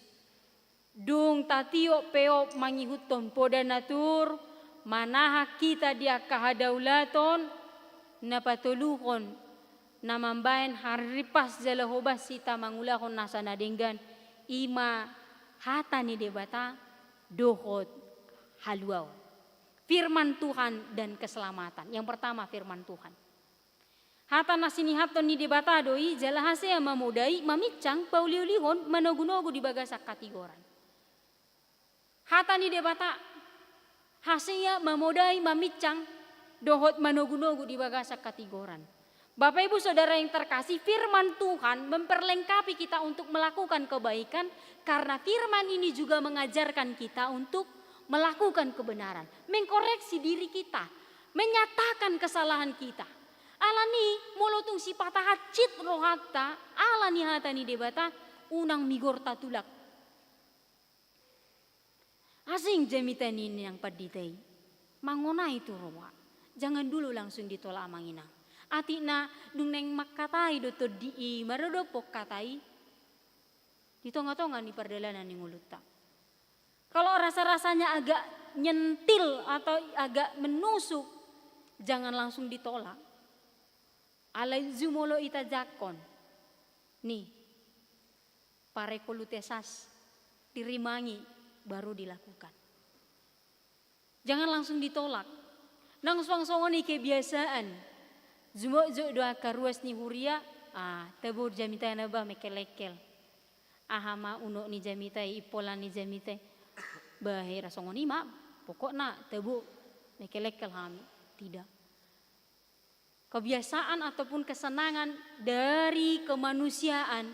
dung tatiop peop mangihuthon poda na tur, manahan hita di angka hadaulaton, na patoluhon, na mambahen harimpas jala hobas hita mangulahon nasa na denggan, i ma hata ni Debata dohot haluaon. Firman Tuhan dan keselamatan. Yang pertama, firman Tuhan. Hata na sinihathon ni Debata do i, jala hasea mamodai, maminsang, pauliulihon, manogunogu di bagasan hatigoran. Hata ni Debata hasea mamodai, maminsang, dohot manogunogu di bagasan hatigoran. Bapak, Ibu, Saudara yang terkasih, firman Tuhan memperlengkapi kita untuk melakukan kebaikan, karena firman ini juga mengajarkan kita untuk melakukan kebenaran, mengkoreksi diri kita, menyatakan kesalahan kita. Alani, molo tung sipata hansit rohanta, alani hata ni Debata, unang migor tatulak. Asing jamita ni inang pandita i. Mangonai tu roha. Jangan dulu langsung ditolak, amang inang. Atik na dung naeng mangkatai do tondi i, maradophon hata i di tonga-tonga ni pardalanan ni ngolunta. Kalau rasa-rasanya agak nyentil atau agak menusuk, jangan langsung ditolak. Alai jumolo ita jangkon. Nih, pareko lute sas, dirimangi, baru dilakukan. Jangan langsung ditolak. Nang suang songon i kebiasaan, jumotjot do angka ruas ni huria, ah, tabo jamita na bah mengkelengkel. Aha ma unok ni jamita i, impolan ni jamita i? Bah, hera songon i ma, pokokna tabo mengkelengkel hami. Tidak. Kebiasaan ataupun kesenangan dari kemanusiaan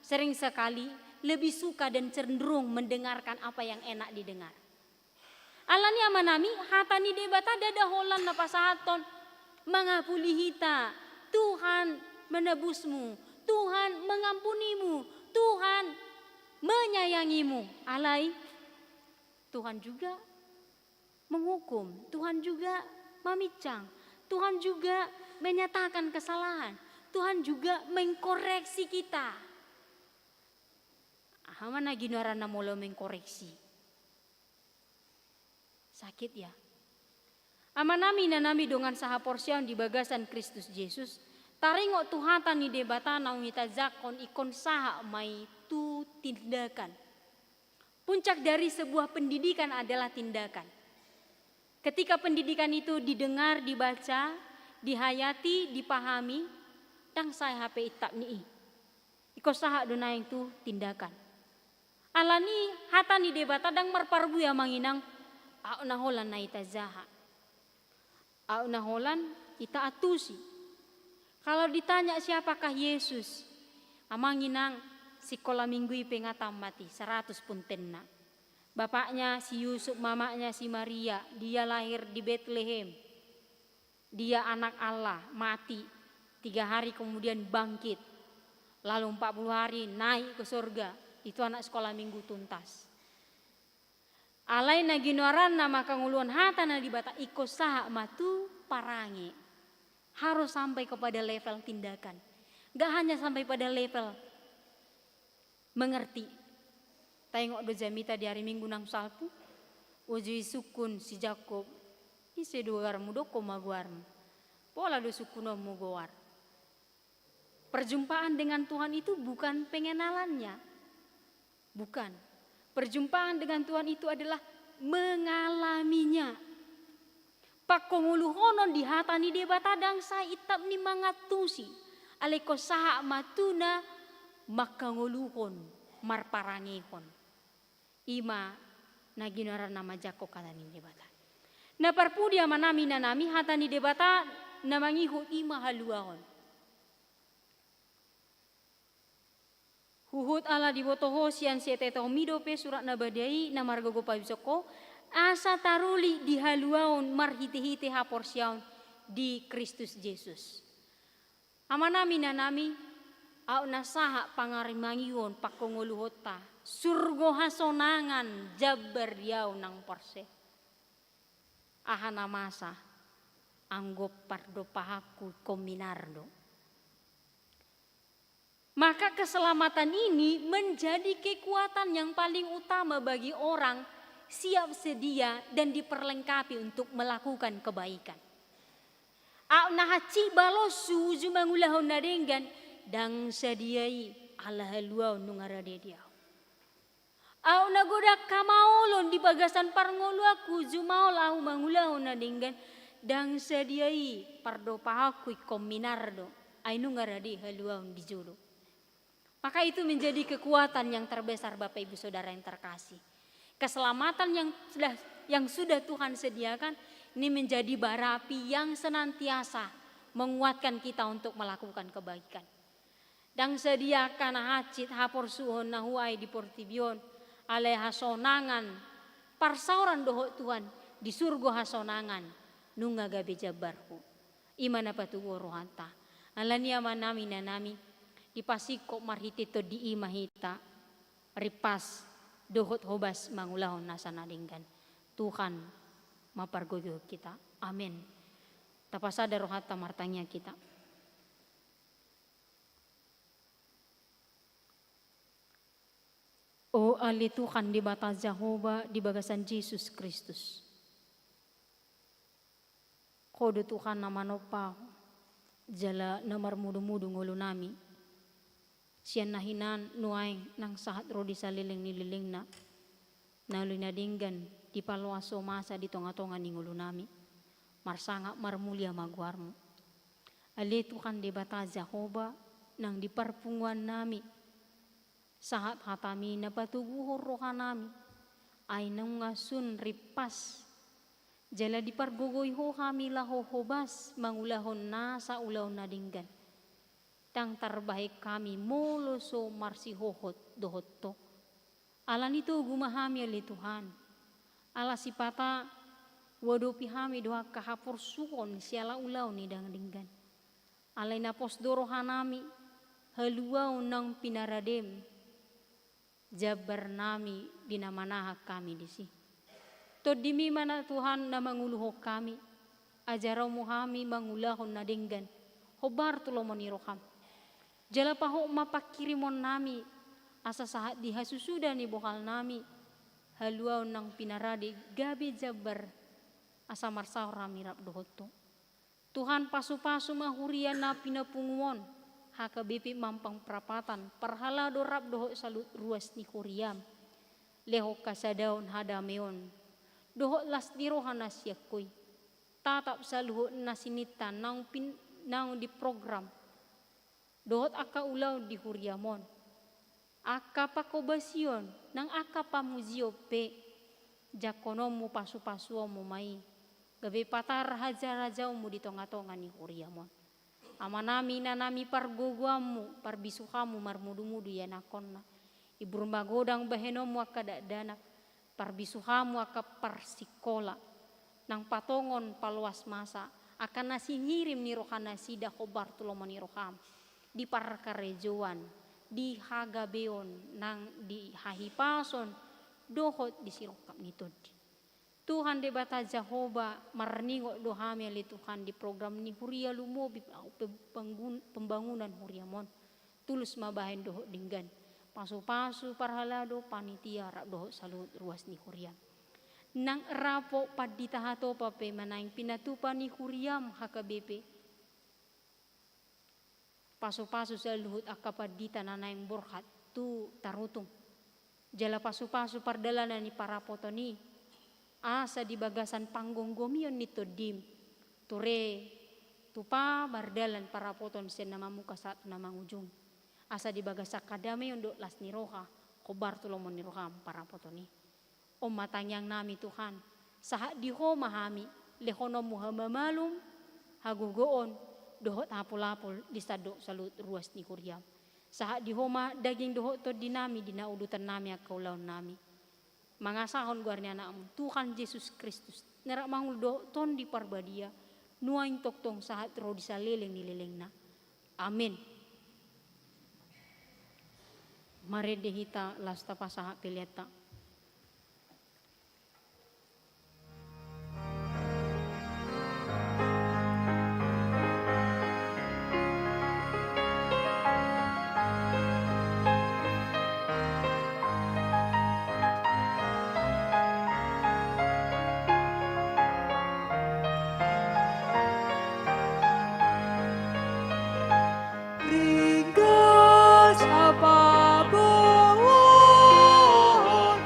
sering sekali lebih suka dan cenderung mendengarkan apa yang enak didengar. Alani i amanami, hata ni Debata ndada holan na pasahathon mangapuli hita, Tuhan menebusmu, Tuhan mengampunimu, Tuhan menyayangimu. Alai Tuhan juga menghukum, Tuhan juga mamincang, Tuhan juga menyatakan kesalahan, Tuhan juga mengkoreksi kita. Aha ma na ginoaranna molo mengkoreksi? Sakit ya. Amanami inanami dongan sahaporseaon di bagasan Kristus Jesus, taringot tu hata ni Debata naung itajahon ingkon sahat ma i tu tindakan. Puncak dari sebuah pendidikan adalah tindakan. Ketika pendidikan itu didengar, dibaca, dihayati, dipahami, ndang sae hape intap ni i. Ingkon sahat do naeng tu tindakan. Alani hata ni Debata ndang marparbue amang inang, aut na holan na itajaha. Aut na holan ita antusi. Kalau ditanya siapakah Yesus, amang inang, sikola minggu i pe nga tamat i, seratus puntenna. Bapaknya si Yusuf, mamaknya si Maria, dia lahir di Betlehem. Dia anak Allah, mati, tiga hari kemudian bangkit. Lalu empat puluh hari naik ke surga. Itu anak sekolah minggu tuntas. Alai na ginoaranna mangkangoluhon hata ni Debata ingkon sahat ma tu parange. Harus sampai kepada level tindakan. Nggak hanya sampai pada level mengerti. Taingot do jamita di hari Minggu nang salpu, uju i sungkun si Jakkob, ise do goarmu, dokkon ma goarmu. Pola do sungkunonmu goar. Perjumpaan dengan Tuhan itu bukan pengenalannya. Bukan. Perjumpaan dengan Tuhan itu adalah mengalaminya. Pangkangoluhonon di hata ni Debata ndang sae intap ni mangantusi. Alai ingkon sahat ma tu na mangkangoluhon, marparangehon. I ma na ginoaranna manjangkon hata ni Debata. Na parpudi amanami inanami, hata ni Debata na mangihut i ma haluaon. Huhut ala diboto ho sian siataiataion mi dope surat na badia i na margogo pajumpang ho, asa taruli di haluaon marhitehite haporseaon di Kristus Jesus. Amanami inanami, aut na sahat pangarimangihon pangkangoluhonta, surgo hasonangan jambar di ahu nang porsea. Aha na masa, anggo pardompahanku ingkon minar do. Maka keselamatan ini menjadi kekuatan yang paling utama bagi orang siap sedia dan diperlengkapi untuk melakukan kebaikan. Aut na hansit baloshu uju mangulahon na denggan, ndang sadia i ala haluaon nunga rade di ahu. Aut na godang hamaolon di bagasan parngoluanku uju maol ahu mangulahon na denggan, ndang sadia i pardompahanku ingkon minar do, ai nunga rade haluaon di jolo. Maka itu menjadi kekuatan yang terbesar, Bapak Ibu Saudara yang terkasih. Keselamatan yang sudah, yang sudah Tuhan sediakan ini menjadi bara api yang senantiasa menguatkan kita untuk melakukan kebaikan. Ndang sadia angka na hansit haporsuhon na huae di portibi on, alai hasonangan parsaoran dohot Tuhan di surgo hasonangan nunga gabe jambarhu. I ma na patoguhon rohanta. Alani i amanami inanami, dipasingkop marhite Tondi i ma hita rimpas dohot hobas mangulahon nasa na denggan. Tuhan ma pargogohon hita. Amen. Tapasada rohanta, martangiang hita. O ale Tuhan Debata Jahowa di bagasan Jesus Kristus. Ho do Tuhan na manompa jala na marmudumudu ngolunami. Sian na hinan nuaeng nang sahat ro di saleleng ni lelengna, na uli na denggan dipaloas Ho masa di tongatonga ni ngolunami. Marsangap marmulia ma goarmu. Ale Tuhan Debata Jahowa, nang di parpunguan nami, sahat hatami na patoguhon roha nami, ai nunga sun rimpas, jala dipargogoi Ho hami laho hobas mangulahon nasa ulaon na denggan. Ndang tarbahen hami molo so marsihohot dohot Ho. Ala ni togu ma hami ale Tuhan. Ala sipata huadopi hami do angka haporsuhon siala ulaon na ndang denggan. Alai na pos do roha nami, haluaon naung pinaradem jambar nami di na manahan hami disi. Tondimi ma na Tuhan na manguluhon hami, ajaronmu hami mangulahon na denggan, hombar tu lomo ni roham. Jala pahot ma panghirimon nami, asa sahat di hasusuda ni bohal nami, haluaon naung pinarade gabe jambar, asa marsaor hami rap dohot Ho. Tuhan, pasupasu ma huria na pinapungu on, H K B P Mampang Prapatan, parhalado rap dohot saluhut ruas ni huriam. Lehon hasadaon, hadameon dohot las ni roha na sian Ho i. Tatap saluhut na sininta naung pin-, naung di program dohot angka ulaon di huriam on. Angka panghobasion nang angka pamujion pe, jangkononmu, pasupasuonmu ma i, gabe patar harajaonmu di tongatonga ni huriam on. Ama nami, ina nami, pargogoanmu, parbisuhanmu marmudumudu ianakhonna. Ibur magodang bahenonmu angka dakdanak, parbisuhanmu angka parsingkola, nang patongon paloas masa, angka na singirim ni rohanasida hombar tu lomo ni roham, di parkarejoan, di hagabeon, nang di hahipason, dohot di sirongkap ni tondi. Tuhan Debata Jahowa, marningot do hami ale Tuhan di program ni huria, lumobi pe-, pembangun-, pembangunan huriam on. Tulus ma bahen dohot denggan. Pasupasu parhalado, panitia rap dohot saluhut ruas ni huriam. Nang rapot pandita hatopa pe ma naeng pinatupa ni huriam H K B P. Pasupasu saluhut angka pandita na naeng borhat tu Tarutung. Jala pasupasu pardalanan ni parapoton i, asa di bagasan panggomgomion ni tondim, ture tupa mardalan parapoton sian na mamungka sahat tu na mangujungi. Asa di bagasan hadameon dohot las ni roha, hombar tu lomo ni roham parapoton i. On ma tangiang nami Tuhan, sahat di Ho ma hami, lehononmu hamamalum, hagogoon, dohot hapolapol di sandok saluhut ruas ni huriam. Sahat di Ho ma daging dohot tondi nami di na udutan nami angka ulaon nami. Mangasahon goar ni Anakmu, Tuhan Jesus Kristus, na rap mangolu dohot Tondi Parbadia, nuaeng tongtong sahat ro di saleleng ni lelengna. Amen. Marende hita laos tapasahat peleanta. Ringgas hapaboahon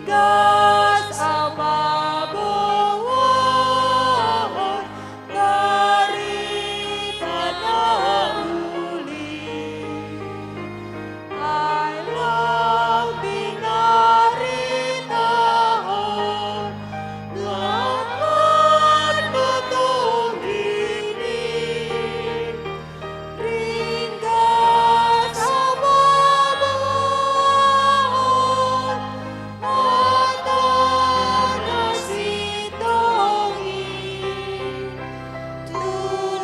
Ringgas hababoahon barita na uli. Ai lam pinaritahon, lam mandok tonggini. Ringgas hababoahon hata na sintong i, tu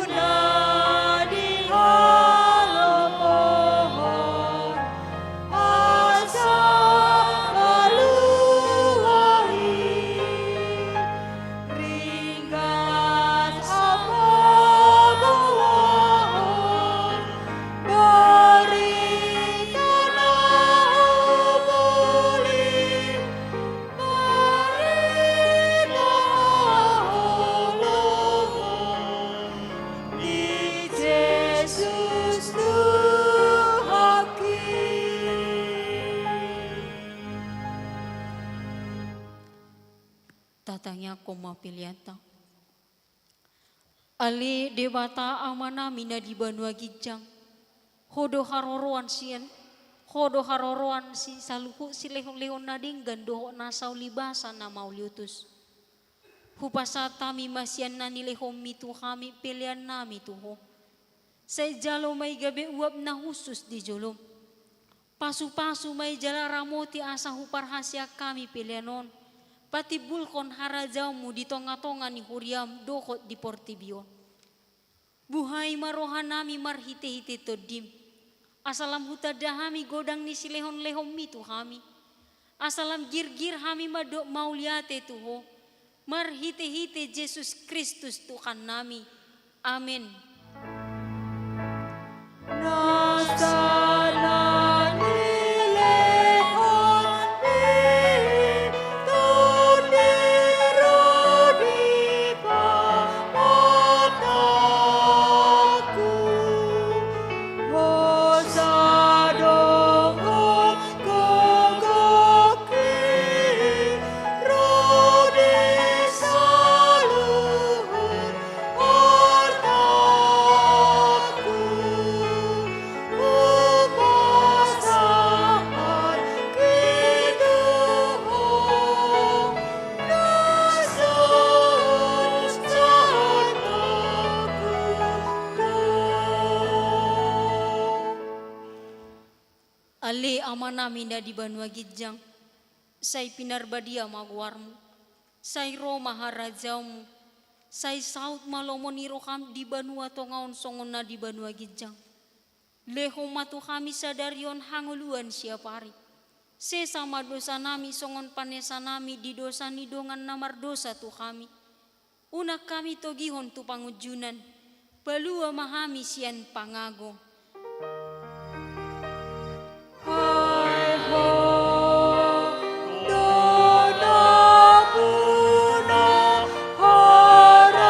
na dihalomohon asa malua i. Ringgas hababoahon barita na uli, barita haholomon ni Jesus Tuhanki. Tatangiangkon ma peleanta. Ale Debata Amanami na di banua ginjang, Ho do haroroan sian, Ho do haroroan sian saluhut silehonlehon na denggan dohot na saulibasa na mauliutus. Hupasahat hami ma sian na nilehonMi tu hami peleannami tu Ho. Sai jalo ma i gabe uap na hushus di joloM. Pasupasu ma i jala ramoti asa huparhaseang hami pelean on patimbulhon harajaonMu di tongatonga ni huriaM dohot di portibi on. Buhai ma rohanami marhitehite TondiM, asa lam hutanda hami godang ni silehonlehonMi tu hami, asa lam girgir hami mandok mauliate tu Ho, marhitehite Jesus Kristus Tuhannami. Amen. Nasa na nilehon ni Tondi ro di pamatangku, hosa dohot gogo ro di saluhut artangku, hupasahat hami tu Ho, na sahat pangkulan. Ale Amanami na di banua ginjang, sai pinarbadia ma goarMu, sai ro ma harajaonMu, sai saut ma lomo ni rohaM di banua tonga on songon na di banua ginjang. Lehon ma tu hami sadari on hangoluan siapari. Sesa ma dosanami songon panesanami di dosa ni dongan na mardosa tu hami. Unang hami togihon tu pangunjunan, palua ma hami sian pangago. Ai Ho do nampuna harajaon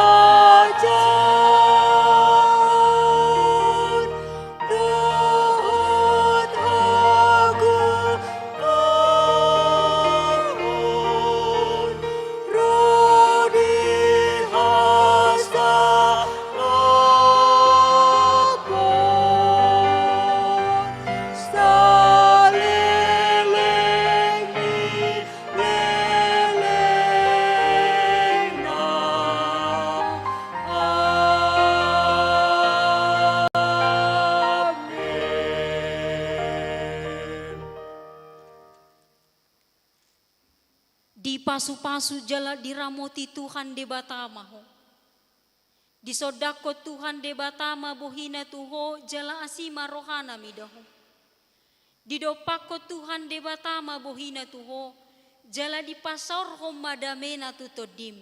dohot hagogoon ro di hasangapon saleleng ni lelengna. Amen. Dipasupasu jala diramoti Tuhan Debata ma ho. Disondangkon Tuhan Debata ma bohina tu ho jala asi ma rohana mida ho. Didompakkon Tuhan Debata ma bohina tu ho, jala dipasaorhon ma damena tu tondim.